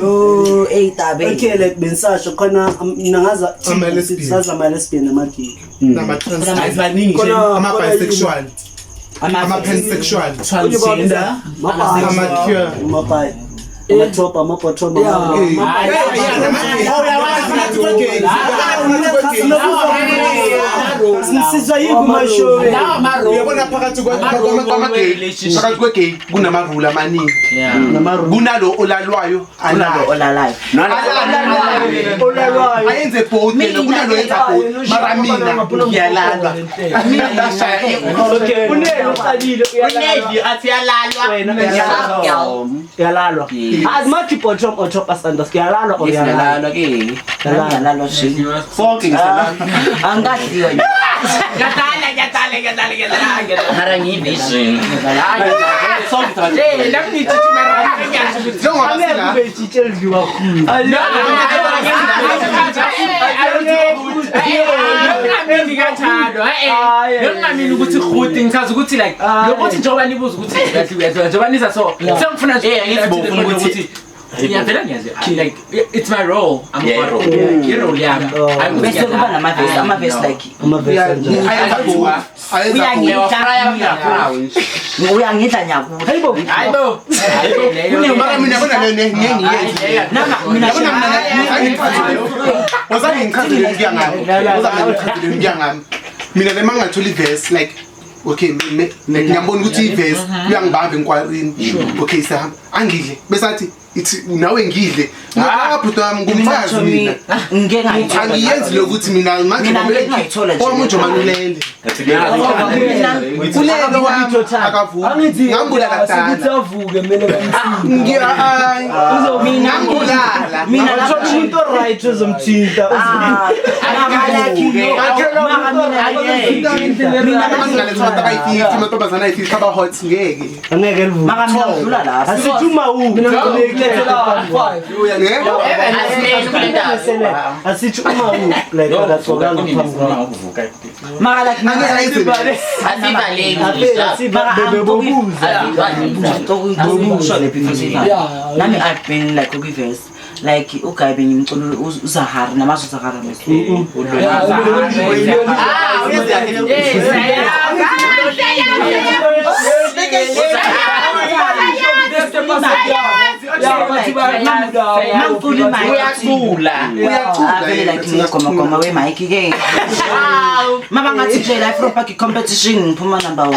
Yo, ey'tabeni. Okay, like bensasho khona mina ngazi Ama-lesbian. sazi ama-lesbian nama-gay. Nama-trans. Ama-bisexual. Ama-pansexual. Transgender. Ama-queer. Ama-bi. Ama-top, ama-bottom, Sizwa yiphi mashow? Uyabona phakathi kwama-gay, phakathi kwe-gay kunama-rule amaningi. Kunalo olalwayo, Kunalo olalayo. Olalwayo. Ayenze both yena, kunalo yenza both. Mara mina ngiyalalwa. Mina ngishaya Okay. Unelo uqalile Unedi athi yalalwa. uyalalwa. As much bottom or top as unders uyalalwa or uyalalwa. Ngiyalalwa ke. Ngiyalalwa nje. Sonke ngisalala. Angikadliwa nje. Ngiyahlala, ngiyahlala, ngiyahlala, ngiyahlala, ngiyahlala. Mara ngiyi-vision. Sonke sabalala. Eh, nami ngitshitshi mara ngiyasho ukuthi Njengoba Angeke sila ube itshitshi elidliwa kakhulu. Ngingamini kanjalo, ngingamini ukuthi rhuti ngichaza ukuthi like lokuthi njengoba nibuza ukuthi uyadliwa njengoba niza so sengifuna nje Eh, angithi bofuna ukuthi- ngiyavela ngiyazi like it's my role, I'm Yeah, a role, i-role yami. Bese kuba namavesi, amavesi like Amavesi anjani? ayenza both. Ayenza both. uyangidla uyangidla nyakudla. Hayibo. Hayibo, Mara mina yabona leyo ngeke ngiyenze. Nama mina Yabona mina zangichazele. Wazangichazele ngiya ngami. Wazangichazele ngiya ngami. Mina le mangathola i-verse like okay like ngiyabona ukuthi i-verse uyangibamba enkwarini. Okay sihamba angidle bese athi ithi nawe ngidle. Ngapha bhuti wami ngumfazi mina. Ngike ngayithola. Angiyenzi lokuthi mina manje Mina ngike ngayithola nje. Owami ujomani ulele. Ulele wami akavumi. Angithi Ngambulala sithi dala. avuke kumele bamthinte. Ngiya ay. Ngambulala. Mina lapho Umuntu o-right ozomthinta. Ah, mara like you know, mara mina mina Abantu ngalethi abantu abayi-50 amantombazane ayi-50 aba-hot ngeke. Angeke livuke. mara mina ngidlula lapho. Asithi uma u. Mina ngilethela 5. Asimeni kule ndaba. Asithi uma u like akagqokanga phambi kwakho. Mara like mina Angeke ayenze Asivaleki. Aphela siba bebobuza. Nami I've been like ukwi-verse like uguy bengimcula uZahara namazi uZahara mos. Mangicula imike Uyacula. Uyacula avele yena, like ngigomagoma we-mic ke. Maba ngathi nje la Afro Park competition ngiphuma number 1.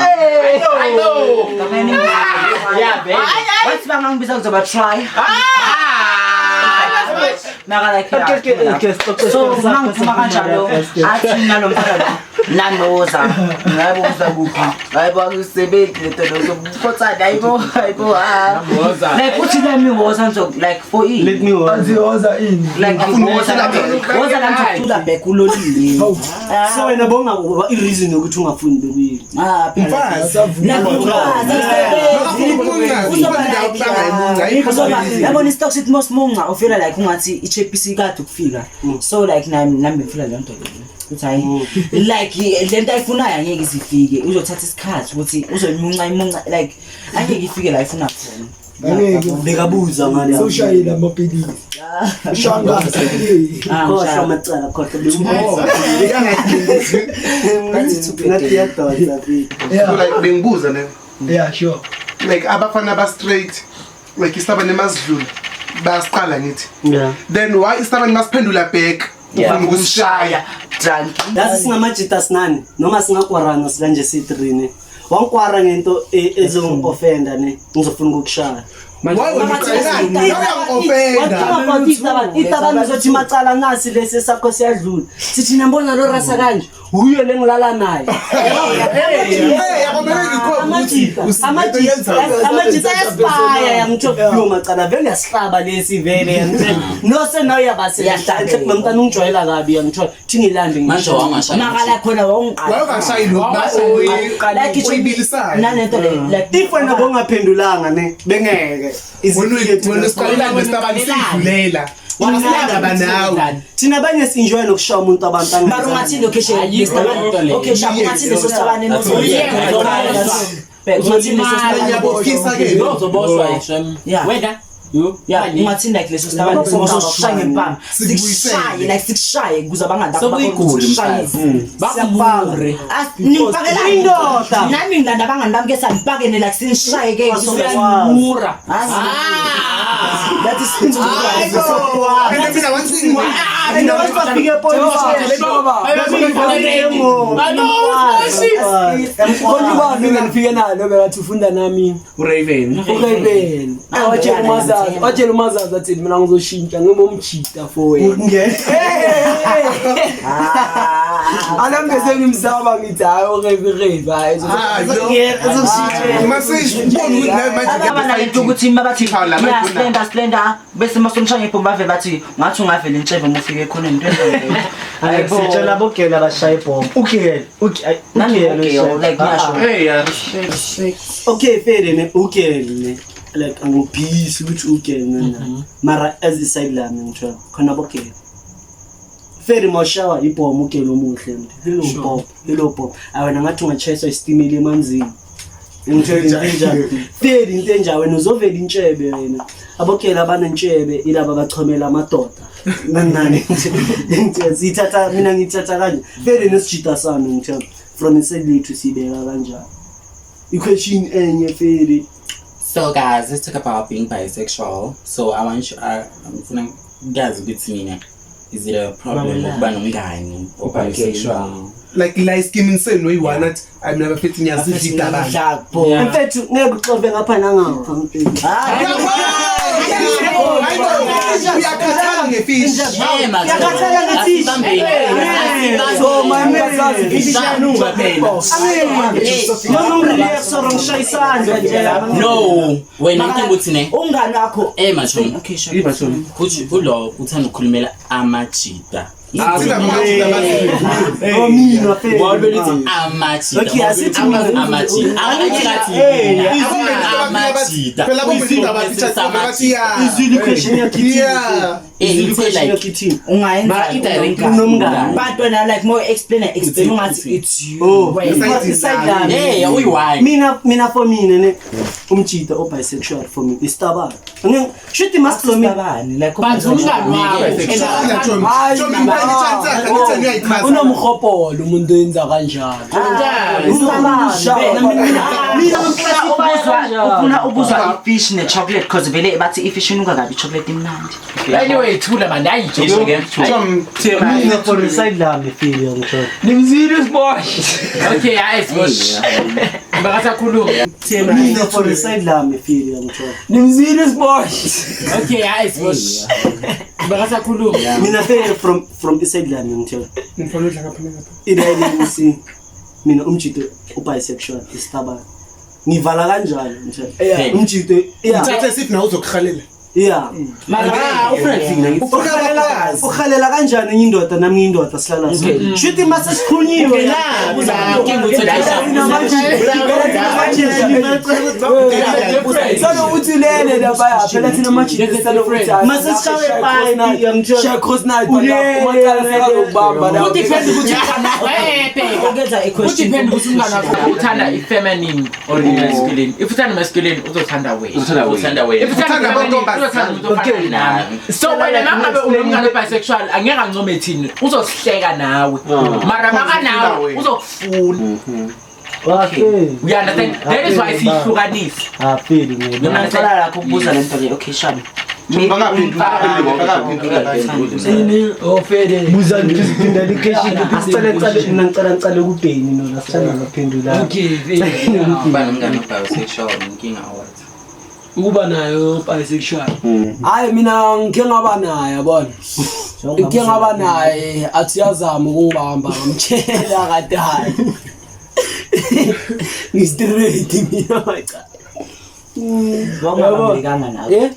Wathi bangangibiza kuzoba try. Mara like Okay, okay, okay, stop, stop, So stop, stop, mangiphuma kanjalo athi nalo mfana lo nanoza ngabe uza kuphi hayibo akusebenzi lento lo mkhothana hayibo hayibo ah like uthi let me woza nje like for Let ini me work. Athi woza ini. like woza woza la ngizocula back ulolile. So wena bonga i-reason yokuthi ungafuni bekuyini. Ah phela Mfazi. Yabona i-stock sithi mosimunca ufila like ungathi i-chepisi kade ukufika so like nami ngifila leyo nto leyo ukuthi hayi like le nto ayifunayo angeke izifike uzothatha isikhathi ukuthi uzoyimunca imunca like angeke ifike la ifuna khona. Angeke. Bekabuza ngale. Sewushayile amapilisi. Ushangase. Ah, Khohlwa ngishaya. amacala khohlwa bekubuza. Ngathi iyadonsa mfethu. So like bengibuza ne Yeah, sure. like abafana ba-straight like isabane masidlula bayasiqala ngithi Yeah. then why isabane masiphendula back ufuna ukusishaya Drunk. Yazi singamajita sinani noma singakwarana sikanje siyi-three ne. Wangikwara ngento ezongi-offenda ne ngizofuna ukukushaya. Why wena uqalelani? Uyangi-offenda. Itabani uzothi macala nasi lesi sakho siyadlula. Sithi nambona lo rasa kanje. Uyo lengilala naye. Hey, akumele ngikhombe ukuthi Amajita ayasibaya yangitho yo macala vele yasihlaba lesi vele yangitho no senayo yabase mntana ungijwayela kabi yangitho thingilande Manje wawungashaya. Makala khona wawungiqala. Wawungashayi lokhu Like oyibilisayo. Nalento le like if wena bongaphendulanga ne bengeke Wena usiqalelani nesitabani sidlulela. Asinandaba nawe. Thina abanye sinjoye nokushaya umuntu abantu Mara ungathini okay okay sharp ungathini leso sitabane ungathini leso sitabane Ngiyabophisa ke. Uzoboshwa shem. Yeah. Wena. Yeah, ungathini like leso sitabane sosishaya ngempama sikushaye like sikushaye kuze abangani bakho Sokuyiguli, mfazi. Bakubure. Ningifakela Indoda. nami ngilanda abangani bami ke sanipakene like sinishaye ke Mura. That is And mina one thing. And abantu bafike epolice Konke ubani mina ngifike nalo bekathi ufunda nami uRaven. uRaven. Watshela umazazi, watshela umazazi athi mina ngizoshintsha ngimomjita for wena. Alambe sengimsaba ngithi hayi uRaven Raven hayi. Mase ubona ukuthi nawe manje Abanalento ukuthi mabathi Cha, la yeah manje slender slender bese masomshaya ngebhomba bave bathi ngathi ungavela intshebe uma ufike ekhoneni into enjalo. Hayi sitshela bogela abashaya ibhomba ugel Nami ugel, like ngiyasho. Hey, yeah. Okay fere ne ugel ne like angiphisi ukuthi ugel nana mara as iside lami ngithola khona bogel fere mawushawa ibhomba ugel omuhle mntu hello pop hello pop awena ngathi ungatshayiswa isitimela emanzini ngithola into enjalo fere into enjalo wena uzovela intshebe wena abogela abanentshebe ilaba abachomela amadoda nani nani siyithatha mina ngiyithatha kanje fere nesijida sami ngithola from inside lethu siyibeka kanjalo i-question enye fere. So guys, let's talk about being bisexual. So I want you ngifuna ngazi ukuthi mina is it a problem ukuba nomngani o bisexual? Like la iskimini senu oyi-one athi ayi mina bafethu ngiyazidla itabane. Mfethu ngeke uxove ngapha nangapha mfethu. Uyakhathala ngefish. Uyakhathala ngefish. So my man Ishanuka phela. Noma ngirelax or ngishaya isandla nje. No, wena inkinga ukuthi ne Umngani wakho eh machomi. Okay sure. Kuthi ulo uthanda ukukhulumela amajita. Thina amajita bazi. Oh mina fethu. Wabelithi amajita. Okay, asithi mina. Amajita. Amajita. Phela bomjita bathi bathi ya. Izulu question yakho ithini? Yeah. Izulu question yakho ithini? Ungayenza Mara i-direct Unomngani. But wena like more explain explain ungathi it's you. Oh, Wena. iside lami. Yeah, uyi-one. Mina for mina ne umjita o bisexual for me istabane. Shuthi maslomi Asisabani, like But umngani wakho. Chomi mpheni chance yakhe ngithi ngiyayichaza. Unomhopolo umuntu oyenza kanjalo. Ufuna ukuzwa ifish ne-chocolate cause vele bathi ifish inuka kabi i-chocolate imnandi. Anyway, thula man, hayi Isho ke. Chomi mina for iside lami feel ngithola. Nimzile isibosh. Okay, hayi sibosh. Bakasakhuluma. Mina for iside lami feel ngithola. Nimzile isibosh. Okay, hayi sibosh. Bakasakhuluma. Mina feel from iside lami ngithola. ngifuna udla ngapha nangapha. Idayile mina umjito u bisexual istabane. Ngivala kanjalo ngithola. Umjito yeah. Uthathe siphi nawe uzokuhalela. Yeah. Mara ufriend Uhalela kanjani enye indoda nami ngiyindoda sihlala sonke. Shuthi mase sikhunyiwe. Salo uthi lele lapha phela thina amajita salo uthi Mase sishawe pipe yangithola. Share cross night umaqala sekazokubamba la. Kudepend ukuthi umngani wakho Ukwenza i-question. Kudepend ukuthi umngani wakho uthanda i-feminine or i-masculine. If uthanda masculine uzothanda wena. Uthanda wena. If uthanda Uthanda feminine amantombazane. uzothanda umuntu ofana nawe. So wena mangabe unomngane bisexual angeke ancome thina uzosihleka nawe. Mara maka nawe uzokufuna. Okay. You understand? That is why sihlukanisa. Ah feel ngeke. Mina ngicela lakho ukubuza lento le okay shabi. Bangaphendula. Ini ofele. Buza nje education asicela cela mina ngicela ngicela kubheni no asicela ngaphendula. Okay. Uba nomngani o bisexual inkinga or what? Ukuba nayo bisexual. Hayi, mina ngike ngaba naye, yabona, ngike ngaba naye, athi uyazama ukungibamba, ngamtshela kade hayi, ngi-straight mina maca. Wawungabambekanga nawe. Eh,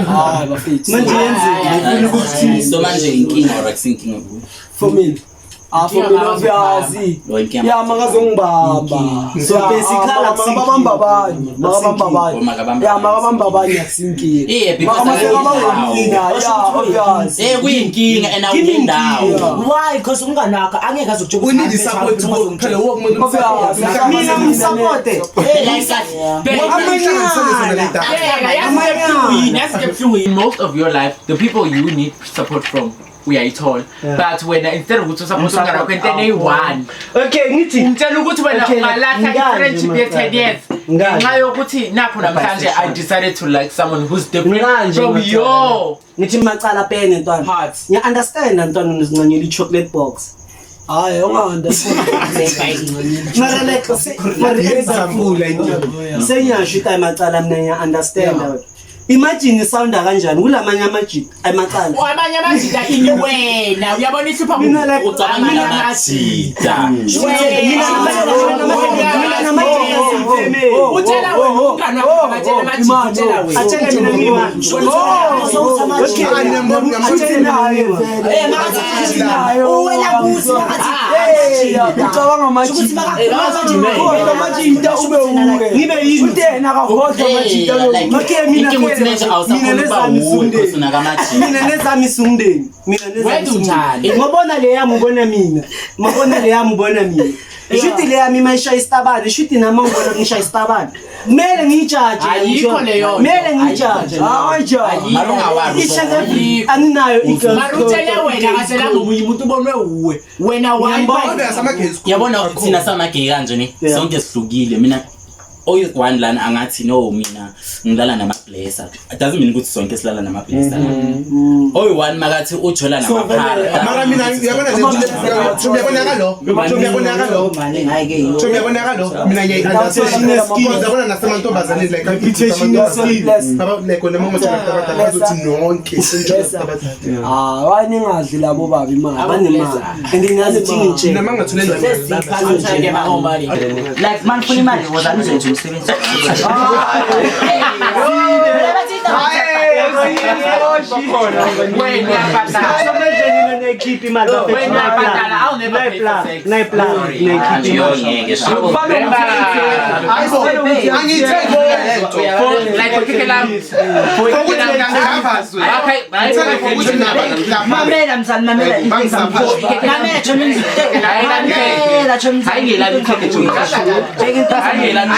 hayi bafethu. Manje yenzeni? Ufuna ukuthini? So manje inkinga or akusinkinga kuwe? For mina, ah, for mina obviously. Lo inkinga. Ya, makazongibamba. So basically makabamba abanye, makabamba abanye. Oh, makabamba Ya, abanye. makabamba abanye akusinkinga. Yeah, because Makamaseka mina, ya, obviously. Eh, kuyinkinga and awunendawo. Why? Because umngani wakho angeke azokutshela We need support phela, wonke umuntu. Obvious. Mina ngi-supporte. Eh, like Yazi, in most of your life, the people you need support from uyayithola, but wena instead of ukuthi u-support umngane wakho entweni eyi-one, Okay, ngithi umtshela ukuthi wena Okay, ungalahla ngikanje, i-friendship ye-10 years Ngikanje. ngenxa yokuthi nakho namhlanje I decided to like someone who's different Ngikanje, from macala. your Ngithi macala pene ntwana. heart. Ngiya-understand ntwana, uzincanyela i-chocolate box. Hayi, unga-understand. Mara like for example, sengiyasho ukuthi macala, mina ngiya-understand. Imagine isounda kanjani kulamanye amajita amacala. Amanye amajita ini wena uyabona ihlupha. Mina like Ucabangela amajita. Mina namajita siyifemeli. Utshela wena umngani wakho, akatshela amajita, utshela wena. Atshele mina ngiyi-one. Okay, atshele mina ngiyi-one. Uwela kuthi makathi Ucabanga amajita, khohlwa amajita, ube uwe. Ngibe yini? Utena akakhohlwa amajita. Okay, mina Inkinga ukuthi manje mina awusakhona ukuba nezami wuwe because isumndeni. unakamajita. Mina nezami isumndeni, mina nezami Wenza isumndeni. unjani? Ngobona le yami, ubona mina, mabona le yami, ubona mina. Shuthi le yami mayishaya isitabane, shuthi nami ngibona ngishaya isitabane, kumele ngiyijaje. Ayikho leyo nto. Kumele ngiyijaje. Hayi. Mara ungawari. Isha aninayo i-girls Mara utshele wena, akatshelanga omunye umuntu, ubonwe wuwe wena. Ngiyambona. Yabona thina sama-gay kanje ne, Yeah. sonke sihlukile. Mina oyi-one lana angathi no, mina ngilala nama-blesser, it doesn't mean ukuthi sonke silala nama-blesser. Oyi-one makathi ujola namaphara. Mara mina uyabona nje, uyabona kalo, uyabona kalo. Mali hayi ke. So uyabona kalo, mina ngiyayi-understand because yabona nasemantombazaneni, like Reputation is- like wena mama abadala bazothi nonke senjalo abadala. Ah, why ningadli labo baba imali? Abanemali and ngiyazi ukuthi ngitshela. Mina mangatholela. Like man funa imali, wozani uzenze umsebenzi. Wena uyabhadala. So manje nina niyayikhipha imali, bafethu? Wena uyabhadala, I'll never pay for sex. Nayiplan. Leyo ngeke sho. Angiyithengi mina lento. Like for kike lam, for Ukuthi kike mina lam. ngingavazwe. Okay, Ngithenge for ukuthi mina ngilapha. Mamela mzali, mamela. Bangisapha. Mamela chomi. Mamela chomi. Hayi ngelami ikhekhe, chomi. Hayi ngelami.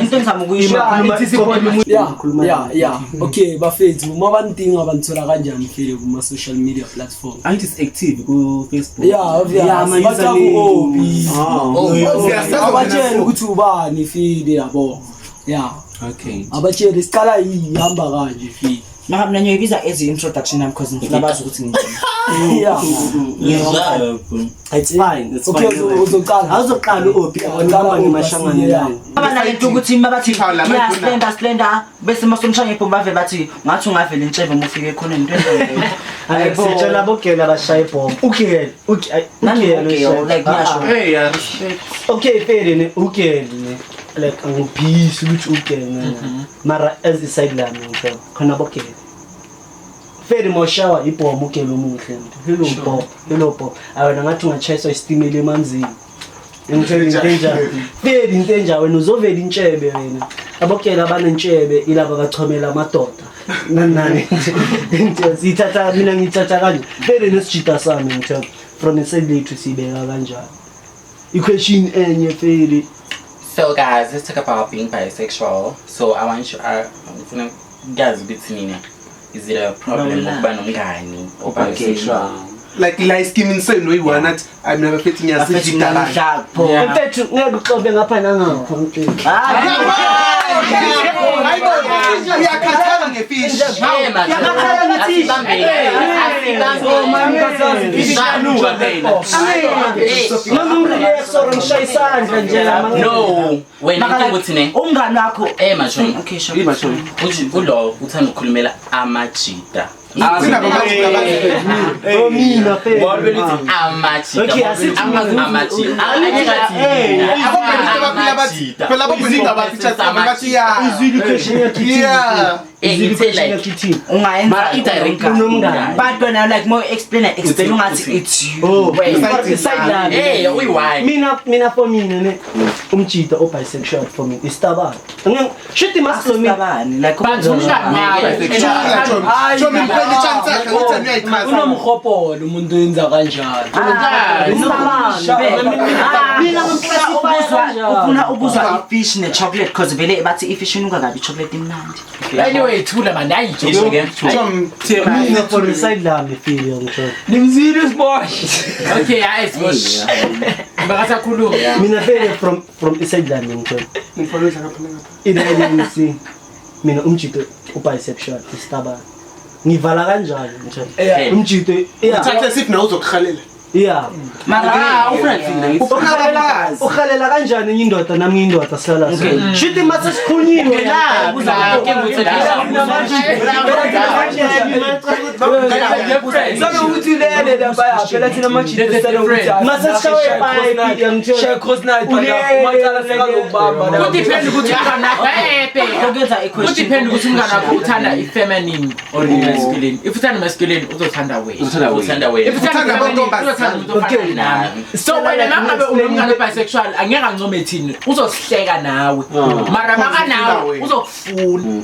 Into engizama ukuyisho. Ya, okay bafethu, uma banidinga banithola kanjani fele kuma-social media platform? Angithi is-active ku-Facebook. Ya, obvious. Yeah, ama Bathi username. aku-Obi. Siyasazi Abatshele ukuthi ubani file, yabo, ya. Okay. Abatshele siqala yihamba kanje file. Mara mina ngiyoyibiza as i-introduction yami because ngifuna bazi ukuthi nginjani. Ya. It's fine, it's Okay, fine. uzoqala. Awuzoqala u-Obi, Uqala uhamba u-Obi, ngemashangane yeah. lana. Baba nalento ukuthi mabathi Cha, la ya mayifuna. slender slender, bese masomshaya ngebhomba bave bathi ngathi ungavela intshebe uma ufika ekhoneni, into enjalo. Hayi, sitshela abogela abashaya ibhomba. Ugel, Nami ugel ugel, ushaya- like ngisho. Ah, Hey, I respect. ah. Okay, fele ne ugel ne. Like angiphisi ukuthi ugel ne. Mara as iside lami ngitshela khona abogel. Fele moshawa ibhomba ugel omuhle. Hello pop, hello pop. Awena ngathi ungachayiswa isitimela emanzini. Ngitshela into enjalo. Fele into enjalo wena uzovela intshebe wena. Abogela abanentshebe ilaba abachomela amadoda. Nani nani. Into sithatha, mina ngithatha kanje. Fele nesijita sami ngitshela from inside lethu sibeka kanjalo. I-question enye fele. So guys, let's talk about being bisexual. So I want you, ngifuna ukuyazi ukuthi nina, is it a problem Bawela. ukuba nomngani Bisexual. Like la iskimini senu oyi-one athi ayi mina bafethu ngiyazidla la. Mfethu ngeke uxobe ngapha nangapha mfethu. Hayibo, uyakhathala ngefish. Uyakhathala ngefish. Mama ungrelax or ngishaya isandla nje la. No, wena inkinga uthi ne. Umngani wakho machomi. Okay, sure. Machomi. Uthi kulo uthanda ukukhulumela amajita. Mina phela. Amajita. Okay, asithi amajita. Phela abobhuninga bathi bathi ya. Izwile question yakhe. Yeah. Izwile Ungayenza Mara i-direct Unomngani. But when I like more explain explain ungathi it's you. Oh, Wena. side lami. Eh, uyi-why? Mina for mina ne umjita o bisexual for me istabane. Shuthi maslomi. Asistabane like But umngani wakho. Chomi mpheni chance yakhe ngithi uyayichaza. Unomhopolo umuntu oyenza kanjalo. Istabane. Mina ngiclassify kanjalo. Ufuna ukuzwa ifish ne-chocolate because vele bathi ifish inuka kabi i-chocolate imnandi. Anyway, thula man, hayi Ngisho ke. Chomi Mina for side lami feel ngithola. Nimzile isibosh. Okay, hayi sibosh. Bakasakhuluma. Mina feel from iside lami ngithola. ngifollow ngapha ngapha. Ina ANC mina umjito u bisexual istabane. Ngivala kanjani ngithola. Umjito yeah. Uthathe siphi nawe uzokuhalela. Yeah. Mara ufuna thina ngithi. Uhalela kanjani enye indoda nami ngiyindoda sihlala so. Shuthi mase sikhulunyiwe. Sake ukuthi lele lapha phela thina amajita sele ukuthi Mase sishawe ipipe yangithola. Share cross night macala sekazokubamba. Kudepend ukuthi umngani wakho Ukwenza i-question. Kudepend ukuthi umngani wakho uthanda i-feminine or i-masculine. If uthanda masculine uzothanda wena. Uthanda wena. If uthanda feminine uzothanda umuntu ofana nawe. So wena mangabe unomngani bisexual angeke ancome thina uzosihleka nawe. Mara maka nawe uzokufuna.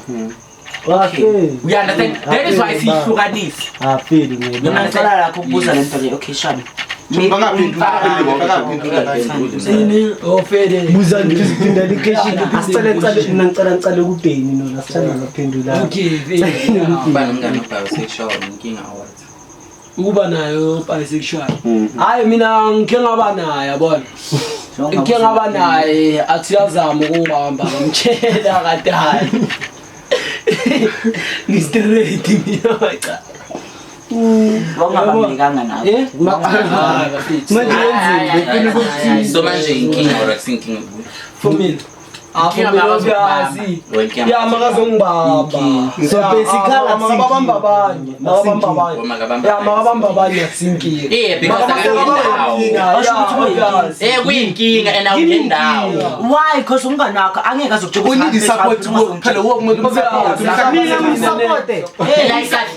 Okay. You understand? That is why sihlukanisa. Ah feel ngeke. Mina ngicela lakho ukubuza lento le. Okay, shabi. Ini ofele. Buza ngiziphinda le-question. Asicela ngicela mina ngicela kubheni no asithanda ngaphendula. Okay, vele. Uba nomngani bisexual inkinga what? Ukuba nayo bisexual. Hayi mina ngike ngaba naye yabona. Ngike ngaba naye athi uyazama ukubamba ngamtshela kade hayi. Ngistraight mina cha. Wangabambekanga nawe. Eh? Hayi bafethu. Manje yenzeni befuna ukuthi So manje inkinga or akusinkinga For me. Afi ya makazongibamba. So basically makabamba abanye, makabamba abanye. Ya makabamba abanye akusinkinga. Eh because akundawo. Eh kuyinkinga and awunendawo. Why? Because umngani wakho angeke azokutshela We need support phela wonke umuntu support. mina ngisupport. Like that.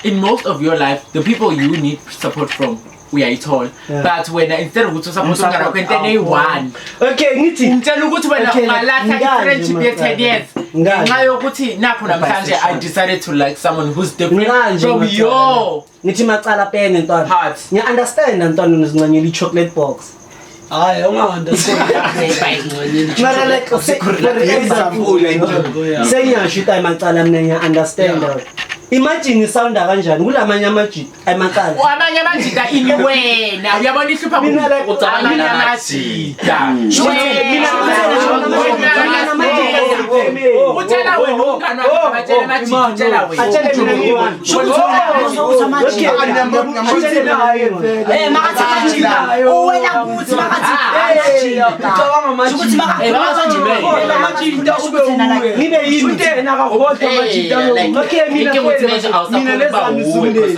In most of your life, the people you need support from, we are tall. But when instead of ukuthi support umngani wakho into eyi-one. Okay, ngithi Ngitshela ukuthi wena ungalahla i-friendship ye-10 years. Ngenxa yokuthi nakho namhlanje I decided to like someone who's different from your ngithi macala pene ntwana. heart. Ngiya-understand ntwana ngizincanyela i-chocolate box. Hayi unga-understand. Mara like for example sengiyasho ukuthi macala mina ngiya-understand. Imagine isounda kanjani kulamanye amajita ayimacala. Amanye amajita ini wena uyabona ihlupha Ucabangela amajita. Mina utshela wena umngani wakho abatshela amajita utshela wena. Atshele mina ngiyi-one. Eh makathi amajita. Wena kuthi makathi amajita. Ucabanga amajita. Ukuthi amajita ube uwe. Ngibe yimi. Shuthi yena akakodwa amajita. Okay mina mina lezami sumndeni.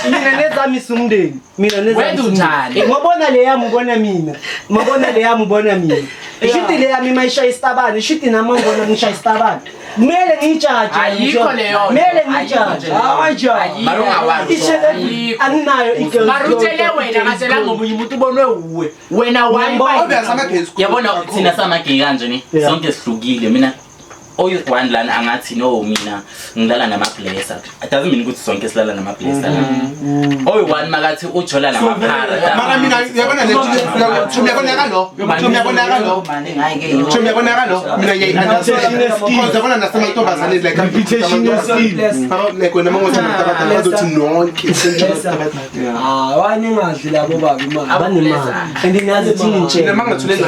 Mina lezami sumndeni. Mina lezami. Wena Ngobona le yami ubona mina. Ngobona le yami ubona mina. Ishuthi le yami mayishaya istabane, ishuthi nami ngibona ngishaya istabane. Kumele ngiyijaje. Ayikho leyo. Kumele ngiyijaje. Hayi Mara ungawazi. Ishele anginayo igirl. Mara utshele wena ngatshela ngomunye umuntu ubonwe uwe. Wena why? Obvious amagezi. Yabona thina samagay kanje ni sonke sihlukile mina Oyi-one lana angathi no mina ngilala nama-blesser, it doesn't mean ukuthi sonke silala nama-blesser la. Oyi-one makathi ujola namaphara. Mara mina uyabona le chomi, uyabona kalo, chomi, uyabona kalo, chomi, uyabona kalo, mina ngiyayi-understand because uyabona nasemantombazane like Reputation is like wena mangothi abadala bazothi nonke senjalo abadala. Ah, waningadli labo baba imali. Abanemali and niyazi thini Mina nje. mangathule I'm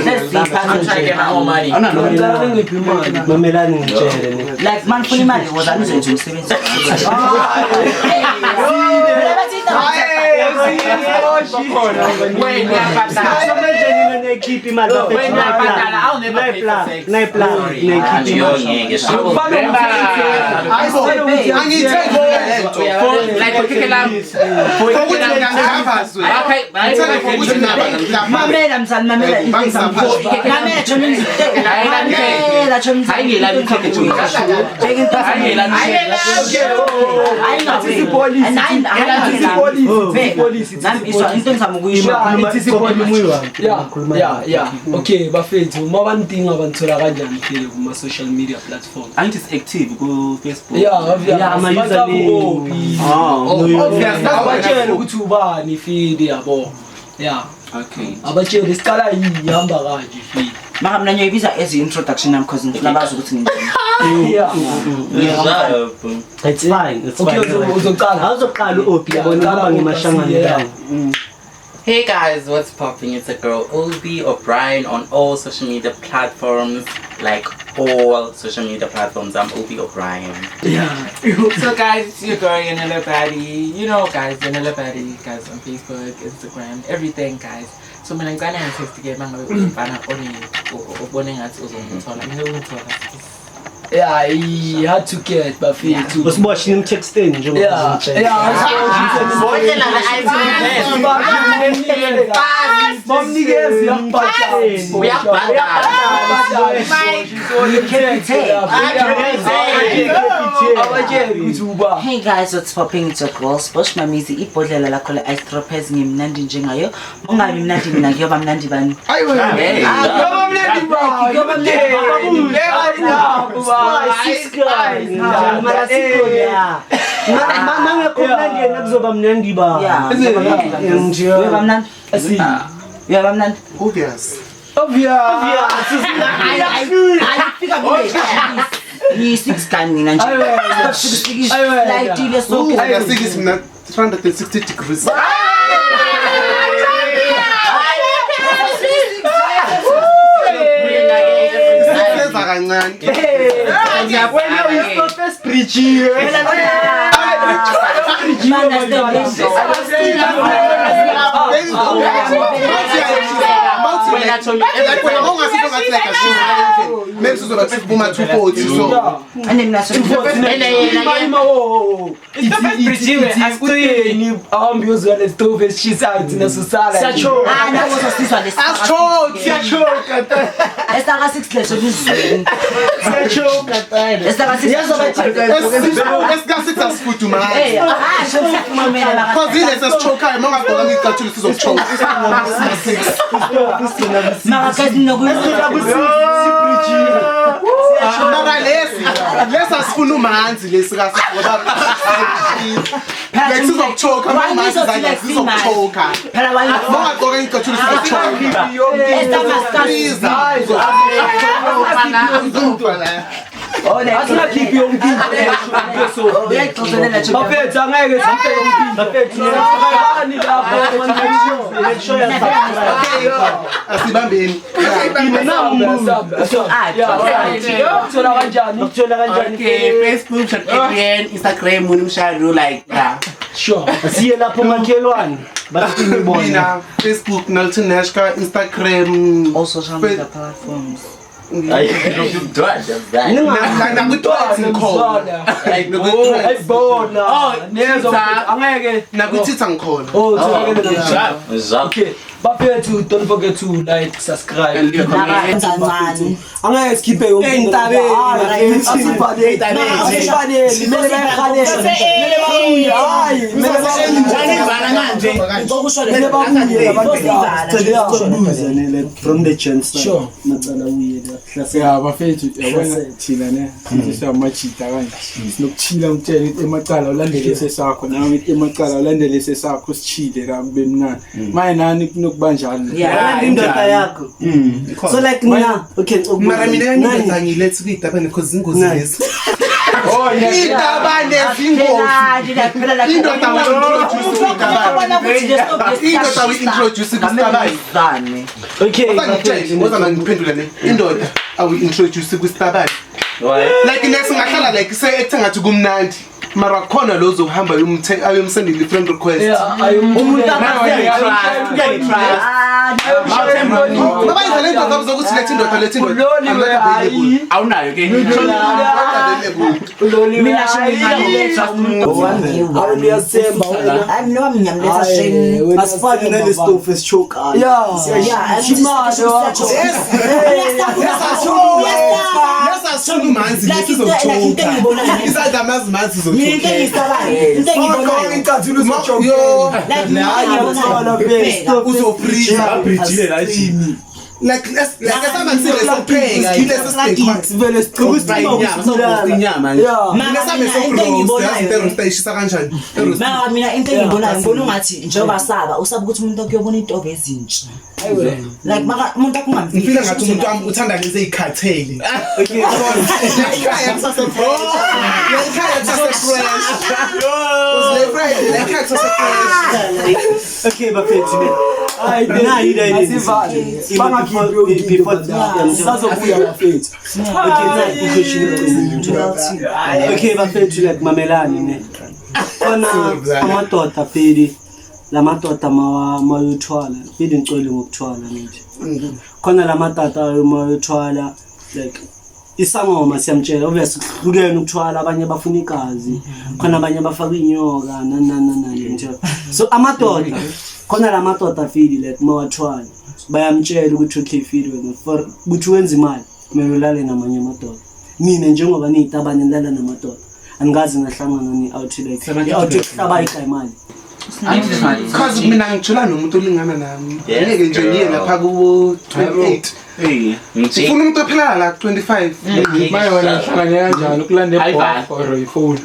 trying to get my own money. Ngicela ningiphi imali. Mamelani ngitshele ne. Like manifuna imali wozani uzenze umsebenzi. Wait, ngiyabhadala. So manje nina niyayikhipha imali bafethu. Wena uyabhadala, I'll never pay for sex. Nayiplan, Ah, niyayikhipha yo imali. ngeke sho. Hayibo, angiyithengi mina lento. For like for ikhekhe lami. For For ukuthi ikhekhe mina lami. ngihavazwe. Okay, Ngithenge for ukuthi mina ngilapha. Mamela mzali, mamela. Mamela chomi. Mamela chomi. Hayi ngelami ikhekhe chomi. Hayi ngelami Into engizama ukuyisho. Yeah. Okay, bafethu, uma banidinga banithola kanjani vele kuma social media platforms? Angithi is-active ku-Facebook. Yeah, obvious. Yeah, ama username. Bathi Oh, Obvious. Abatshele ukuthi ubani feed yabo. Yeah. okay. Abatshele siqala yini ihamba kanje feed. Mara mina ngiyoyibiza as i-introduction yami because ngifuna bazi ukuthi nginjani. Yeah. It's fine, it's Okay, fine. uzoqala. Awuzoqala u-Obi yabona Yeah, uhamba ngemashangane yeah. kanje. Hey guys, what's popping? It's a girl Obi O'Brien on all social media platforms. Like all social media platforms, I'm Obi O'Brien. Yeah. So guys, it's your girl Yanela Batty. You know guys, Yanela Batty, guys on Facebook, Instagram, everything guys. So mina ngicela ngitext ke mangabe umfana one ubone ngathi uzongithola. Mina ungithola. Yeah, he had to get bafethu. Usiboshile imtexteni njengoba Yeah. uzongitshela. Yeah. Bonke laba Bamnikeza uyakubhadala. Uyakubhadala. Abatshele ukuthi uba. Hey guys, what's popping? It's your girl Sbosh Mamizi. Ibhodlela lakho le ice tropez ngimnandi njengayo. Ungabi mnandi mina kuyoba mnandi bani? Hey. Kuyoba mnandi ba. Kuyoba mnandi. Six guys. Mara sikho ya. Mangekho mnandi yena kuzoba mnandi ba. Yeah. Nje. Kuyoba mnandi. Asi. Kuyoba mnandi. Obvious. Obvious. Ayifika kule. Ngiyi-six gun mina nje. Ayiwe. Layitile sonke. Uyasikisi mina 360 degrees. Seza kancane. Wena uyistofes bridge. Like wena mawungasizwa ngathi like ashiwo maybe sizoba sivuma 240 so And mina so Isiteni ahambe uyozwa lesitofu esishisayo thina sosala. Ah, nawo sosizwa lesi. asichoke Siyachoka ta. Esaka 6 leso kuzweni. Siyachoka ta. Esaka 6. Esika 6 asifudumali. Eh, ah, shofumamela Cause ilesi esichokayo mawungagqoka icathulo sizokuchoka. Mara guys nokuyizwa. Mara lesi asifuna umanzi lesi kasi ngoba like sizokuchoka mawumanzi izandla zizokuchoka. Phela why Mawungagqoka icathulo sizokuchoka. Esaka Freezer. La. Asingakhiphi yonke into. Uyayixoxelela nje. Bafethu angeke siphe yonke into. Bafethu sifakani lapha. Make sure you subscribe. Asibambeni. Thola kanjani? Ukuthola kanjani? Okay, Facebook, Shot Adrian, Instagram, Munim Sharu, like yeah. Sure. Siye lapho makhelwane. Bathi ngibone. Mina Facebook Nalton Nashka, Instagram All social media platforms. Nakwi-Threads ngikhona. Ayibona. Nezwa angeke. Nakwi-Twitter ngikhona. Oh, tholakele. Okay. Bafethu, don't forget to like, subscribe. And leave a comment. Kancane. Angeke sikhiphe yonke into. Ey'ntabeni, Asifanele. Asifanele. Kumele bayihalele. Kumele babuye. Hayi, kumele babuye. Kumele babuye abantu laba. From the chance Sure. macala uye la hlasela. Ya bafethu, yabona thina ne sithi siyamajita kanje sinokuchila, ngitshele ukuthi emacala ulandele esesakho, nami ngithi emacala ulandele esesakho, sichile la kube mnandi. Manje nani kunokubanjani? Yeah. Indoda yakho. So like mina, okay, Mara mina yangibenza ngilethe kuyidabane because zingozi Nani. lezi. Iy'tabane zingozi. Indoda Indoda we-introduce kwistabane. Okay. Ngitshele, woza ngiphendule ne. Indoda awu-introduce kwistabane. Like next ngahlala like se-acting ngathi kumnandi. Mara khona lo ozohamba ayomsendela i-friend request. Umuntu Baba yenza le nto zabo zokuthi lethi indoda, lethi indoda. I'm not available. Awunayo ke. I'm not available. Mina ngiyamletha umuntu. Uyazithemba wena. Hayi, mina wami ngiyamletha shame. Asifani nale stove esichokayo. Yeah. Lesasishona umanzi Like into- like into engiyibonayo. Isandla amazi manzi Mina into engiyisabayo, into engiyibonayo. Yo, Like mina into engiyibonayo. uzofreeza. Bridgile la jini. Like like esamanzi lesopheka sigile sesibhekwa. Sivele Inyama, inyama. Yeah. Mara Mina mina into engiyibonayo. ishisa kanjani? Mara mina into engiyibonayo, ngibona ungathi njengoba saba usaba ukuthi umuntu akuyobona iy'ntobe ezintsha. Like mara umuntu akungamfihli. Ngifila ngathi umuntu wami uthanda lezi ey'khathele. Ekhaya kusase-fresh. Ekhaya kusase-fresh. Ekhaya kusase-fresh. Okay bafethu ne. Hayi, Nayi le le. asivale. Bangakhiphi yonke into Before- bandla. Sazobuya bafethu. Okay, nayi i-question yokucina. Okay bafethu, like mamelani ne. Khona amadoda feli, lamadoda mawayothwala. Feli ngicela ngokuthwala nje. Khona lamadoda mawayothwala like isangoma siyamtshela, obviously kuhlukene ukuthwala, abanye bafuna igazi, khona abanye bafaka inyoka nani nani nani nje. So amadoda khona lamadoda fili like mawathwala bayamtshela ukuthi okay fili wena for ukuthi wenze imali kumele ulale namanye amadoda. Mina njengoba niyitabane nilala namadoda, angazi nahlangana ni-out like i-out yokuhlaba imali. Cause mina ngithola nomuntu olingana nami. Ngeke nje ngiye lapha kubo 28. Hey. Ufuna umuntu ophila la 25. Manje wena uhlangane kanjani ukulanda Ayivali. ebhox or ifoni?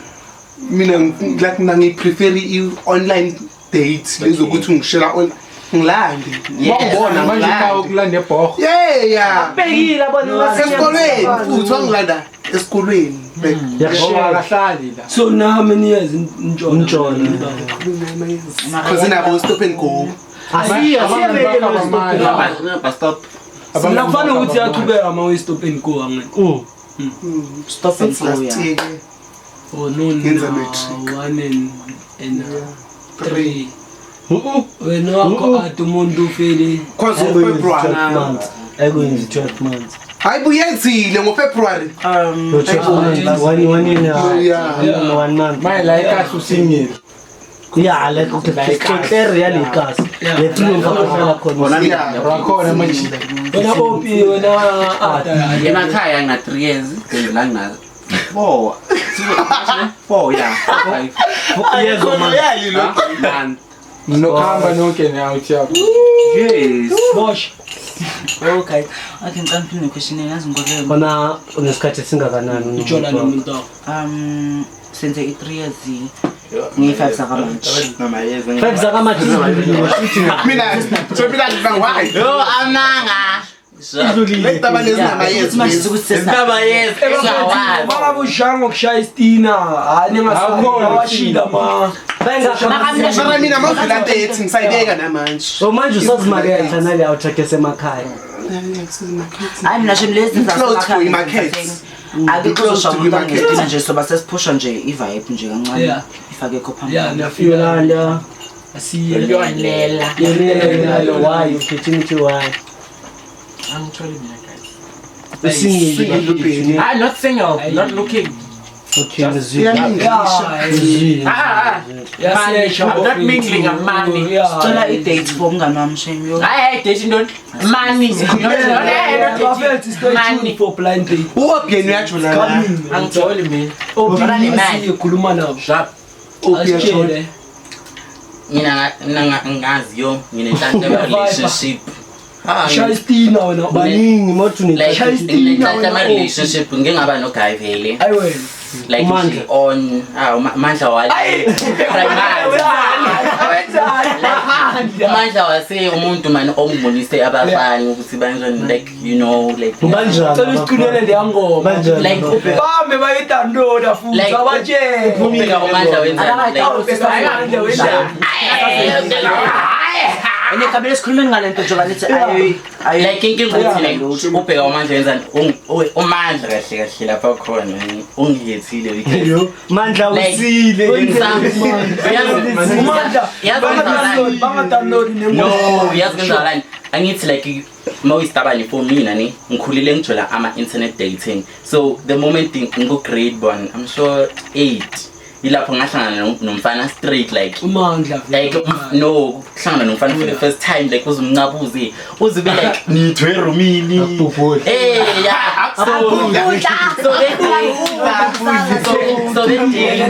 Mina like mina ngiprefer i-online date lezokuthi ungishela on ngilande. Wangibona Manje nawe ngilande. ukulanda ebhox. Yeah, yeah. Bhekile bona Esikolweni futhi wangilanda esikolweni. Ngoba akahlali la. So now how many years njola? Njola. Cause inabo stop and go. Abangani bakho abamanye. Stop. Mina kufana ukuthi iyaqhubeka uma uyi-stop and go angithi. Stop and Since go, last yeah. year. Oh no, Ngenza no, matric. 1 and 3. Wena wakho ade umuntu ufele. Cause February. Ayikwenzi 12 months. Hayi buyenzile ngoFebruary. No, 12 months. One year and Yeah. 1 month. Manje la ekasi usingile. Yeah, like okay, clear really gas. Le freedom for ukuhlala khona. Yeah. Rakhona manje. Wena opi wena ada. Emakhaya ngina 3 years, then la ngina 4. 4 yeah, 5. Years or months. Month. Nokuhamba nonke ne-out yakho. Yes. Bosh. Okay. Okay, ngicela ngiphinde question yazi ngikhohlwe. Khona unesikhathi esingakanani? Ujola nomuntu wakho. Senze i-3 years ngiyi-5 zakaMarch. 5 zakaMarch. Mina so mina ngwhy. Yo, amanga. Lentaba lezinamayezi. Manje ukuthi sesina. Indaba yes, engawazi. Mangabe ushaya ngokushaya isitina, hayi ningasawashila ma. Mara mina mawudlula 30 ngisayibeka namanje. Oh manje usazimaketha nale out esemakhaya. Hayi mina shame lezi Close to i-market. Akekho Close uzoshaya to umuntu i-market. angestina nje soba sesiphusha nje i-vibe nje kancane. Yeah. Ifake kho phambili. Yeah, niyafika. Yolanda. Asiye. Yolela. Yolanda why ukhethe why? I'm trolling you guys. Usingile. I'm not single, not looking. Okay, ngizwile. Iyamingisha. Ah, Yasesha I'm not mingling, I'm money. Sicela i-date for umngani wami shame yo. Hayi, hayi, date intoni? Money. No, no, no, Bafethu, stay Money. tuned for blind date. U-Obian uyajola la. Coming. Angijoli mina. Obi khuluma nabo. Sharp. Obi uyajola. Asitshele. Mina ngazi yo, nginenhlanhla relationship. Ah, Shaya isitina wena. Baningi mothi like Shaya nginenhlanhla ama relationship ngingaba no guy vele. Ayi wena. Like Umandla. nje on ah Mandla wale. Primary. Mandla wase umuntu man ongibonise abafana ukuthi banjani like you know like Banjani? Cela usiqinele leya ngoma. Banjani? Like Bambe bayidownloada futhi Like, abatshele. ubheka uMandla wenzani like Ubheka uMandla wenzani? Ene kabile sikhulume ngale nto njengoba nithi ayi ayi like inkinga ukuthi ne ubheka uMandla wenzani uMandla kahle kahle lapha khona ungiyethile because Yo, Mandla Like, usile. Umandla Yazi bangadownload bangadownload No, yazi kwenzakalani angithi like mawuyisitabane for mina ne ngikhulile ngijola ama-internet dating so the moment ngiku-grade one I'm sure 8 ilapho ngahlangana nomfana straight like Umandla like no kuhlangana nomfana for the first time like uzumncabuze uzibe like nithwe erumini eh yeah so so that day so that day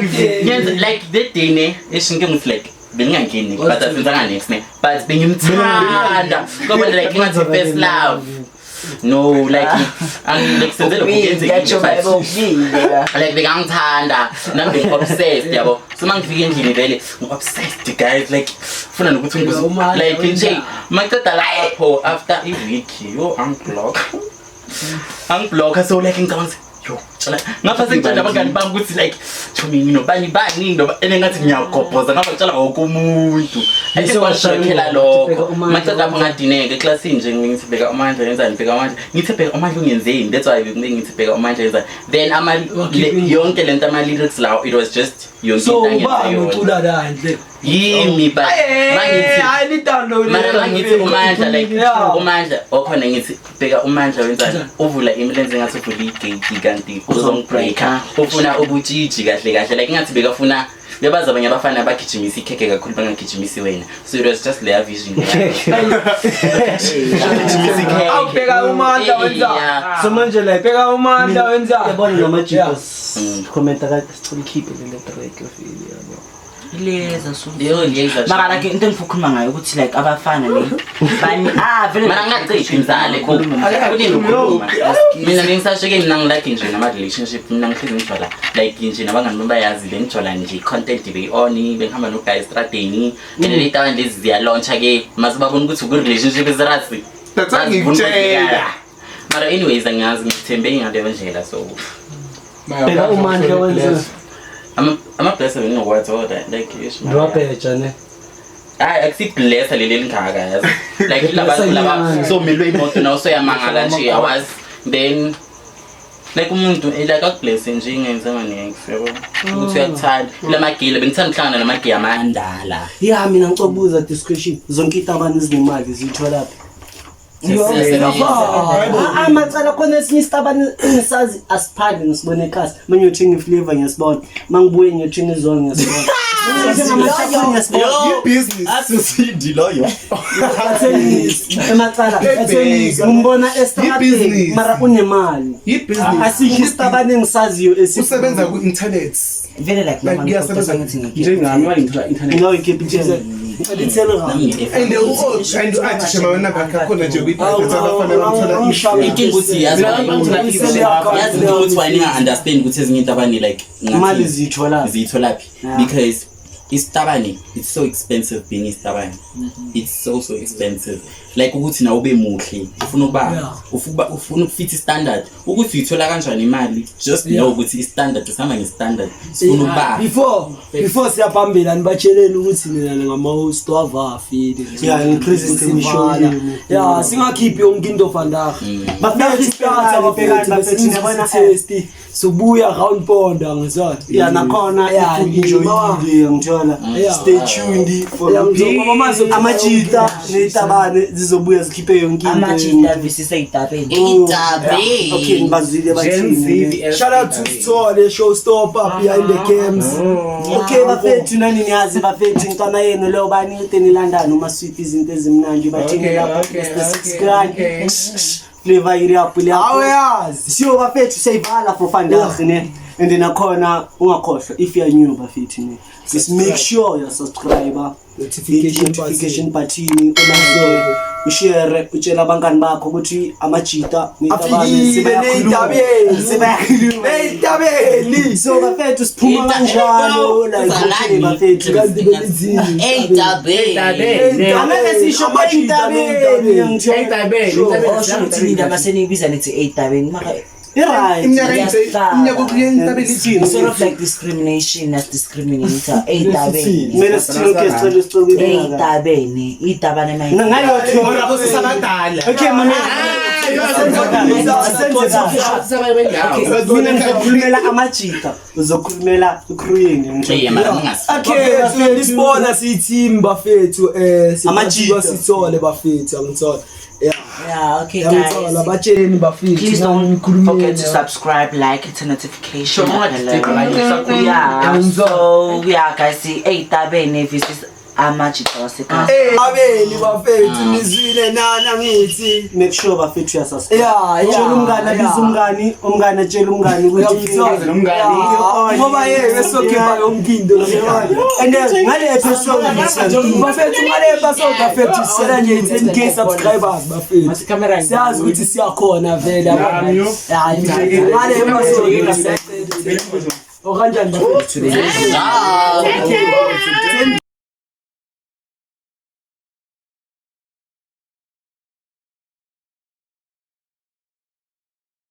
like that day ne eshinke ngithi like bengingangeni but asenzanga next ne but bengimthanda ngoba like ngathi first love no like like senzele kungenzekile but like bekangithanda nami bengi-obsessed yabo so uma ngifika endlini vele ngi-obsessed guys like funa nokuthi ngibuze like nje maceda lapho after i-week yo angiblock angiblocka so like ngicabanga ukuthi yo tshela ngapha sengitshela abangani bami ukuthi like chomi nginobani bani noba ene ngathi ngiyagobhoza ngapha ngitshela wonke umuntu asekwashakhela lokho maceda lapho ngadineka eklasini nje ngithi bheka uMandla wenzani bheka uMandla ngithi bheka uMandla ungenzeni that's why ngithi bheka uMandla wenzani then ama yonke lento ama lyrics lawo it was just yonke So into ubani angenze yona ucula la enhle? yimi but mangithi Hayi ni download. mara mangithi uMandla like uMandla okhona ngithi bheka uMandla wenzani uvula imilenze ngathi uvula igate kanti uzongibreaker ufuna ubutshitshi kahle kahle like ngathi bekafuna bebazi abanye abafana abagijimisa ikhekhe kakhulu bangagijimisi wena so it was just leya vision gijimisa ikhekhe Awubheka uMandla wenzani? Yeah. So manje like Bheka uMandla wenzani? yabona namajita commenta ka sicela ikhiphe le track ofile yabo. Leza so. Leyo leza Mara like into engifuna ukukhuluma ngayo ukuthi like abafana ne bani ah vele Mara ngingaciphi mzale kunini ukhuluma mina bengisasho-ke mina ngilike nje nama-relationship mina ngihlezi ngijola like nje nabangani bami bayazi bengijola nje i-content beyi-on bengihamba noguy estradeni and ley'tabane lezi ziyalontsha-ke mase babona ukuthi uku-relationship esirasi That's why ngikutshela. mara anyways angiyazi ngithembe ngaleyo ndlela so Bheka uMandla wenza ama-blesser bengingakwathola like ish, mara. Ndiwabheja ne. Hayi akusiblessa leli elingaka yazi like labantu laba somelwe imoto nawe soyamangala nje awazi then like umuntu like akublesse nje ingenzanga nex yabo ukuthi uyakuthanda lamagila bengithanda ukuhlangana namagiya amandala Yeah mina ngicobuza this question. Zonke itabane ezinemali ziyitholaphi? Amacala khona esinye isitabane engisazi asiphali ngisibone ekhasi. Manje ngiyothenga iflavor ngiyasibona. Mangibuye ngiyothenga izolo ngiyasibona. Ngiyasibona. Yi-business. asusindi loyo Emacala umbona estradeni Yi-business. mara unemali. Yi-business. Asikho isitabane engisaziyo esi Usebenza ku-internet. Vele like Like, noma kuyasebenza ngithi ngikhiphe. Njengami manje ngithola internet. Nawe ikhiphe ithe. Ngicela And and u-athi shema wena bakhe akhona nje kwi-private abafana bamthola inkinga ukuthi yazi yazi ukuthi why ninga-understand ukuthi ezinye into abane like ngathi- Imali ziyitholaphi? ziyitholaphi Yeah. because isitabane it's so expensive being isitabane it's so so expensive like ukuthi nawe ube muhle ufuna ukuba ufuna ufuna ukufit istandard ukuthi uyithola kanjani imali just know ukuthi istandard sihamba nge-standard sifuna ukuba Before siyaphambili anibatsheleni ukuthi nina ngama-host wavafile. Yeah, ngipresent imishow yenu. Yeah, singakhiphi yonke into vandag. Bafethu, bhekani, bhekani, bafethu, niyabona, test. Sobuya round ponda ngizathi. Ya nakhona Yeah, enjoyile ngithola. Yangithola. Stay tuned for Yeah, ngizobaba manje amajita nezitabane zizobuya zikhiphe yonke into. Amajita visisa ey'tabeni. Ey'tabeni. Okay, ngibazwile bathini. Shout out to Sithole, showstopper behind the cams. Okay bafethu, nani niyazi bafethu, intwana yenu leyo bani uteni London uma sweet izinto ezimnandi bathini Okay, lapho okay, Mr. okay, Six Grand. okay. Flavor iri up le. Aweyazi. Siyo bafethu, siyayivala for vandag ne. And then nakhona ungakhohlwa, if you are new bafethu ne, just make sure you subscribe, Notification notification button, ulike, ushare, utshela abangani bakho ukuthi amajita Afikile ney'tabeni. sebayakhuluma. Ey'tabeni. So bafethu, siphuma kanjalo, like, okay bafethu. Kanti belithini? Ey'tabeni. Angeke sisho Amajita ey'tabeni. ney'tabeni. Osho ukuthi nina maseniyibiza nithi ey'tabeni mara I-right. Iminyaka iminyaka okuye entabeni ithini? sort of like discrimination as discriminator ey'tabeni. Kumele sithini? Okay, sicela sicela ukuyibeka. Ey'tabeni iy'tabane Ngayo Mara abosisabadala. Okay, mama. Mina ngizokhulumela amajita, uzokhulumela i-crew yenu. Yeah, mara ningasi- Okay, Bafethu, nisibona siyi-team bafethu, Amajita. sithole bafethu, angithola. Yeah. Yeah, okay Angithola guys. batsheni bafethu. Please don't nanikhulumeni, forget to yeah. subscribe, like, hit the notification. Sure, bell. Yeah, so yeah guys, ey'tabeni visisa amajita wasekhaya. Abeni bafethu, nizwile nana ngithi. Make sure bafethu uyasubscribe. Yeah, Tshela umngani, yeah. abize umngani, umngani atshele umngani ukuthi Uyangithola. Yeah, ngoba yeye sokhipha yonke into. And then ngale episode Bafethu, ngale episode bafethu sisela nje 10K subscribers bafethu. Siyazi ukuthi siyakhona vele. Hayi, ngale episode. Okanjani bafethu? Ah. 10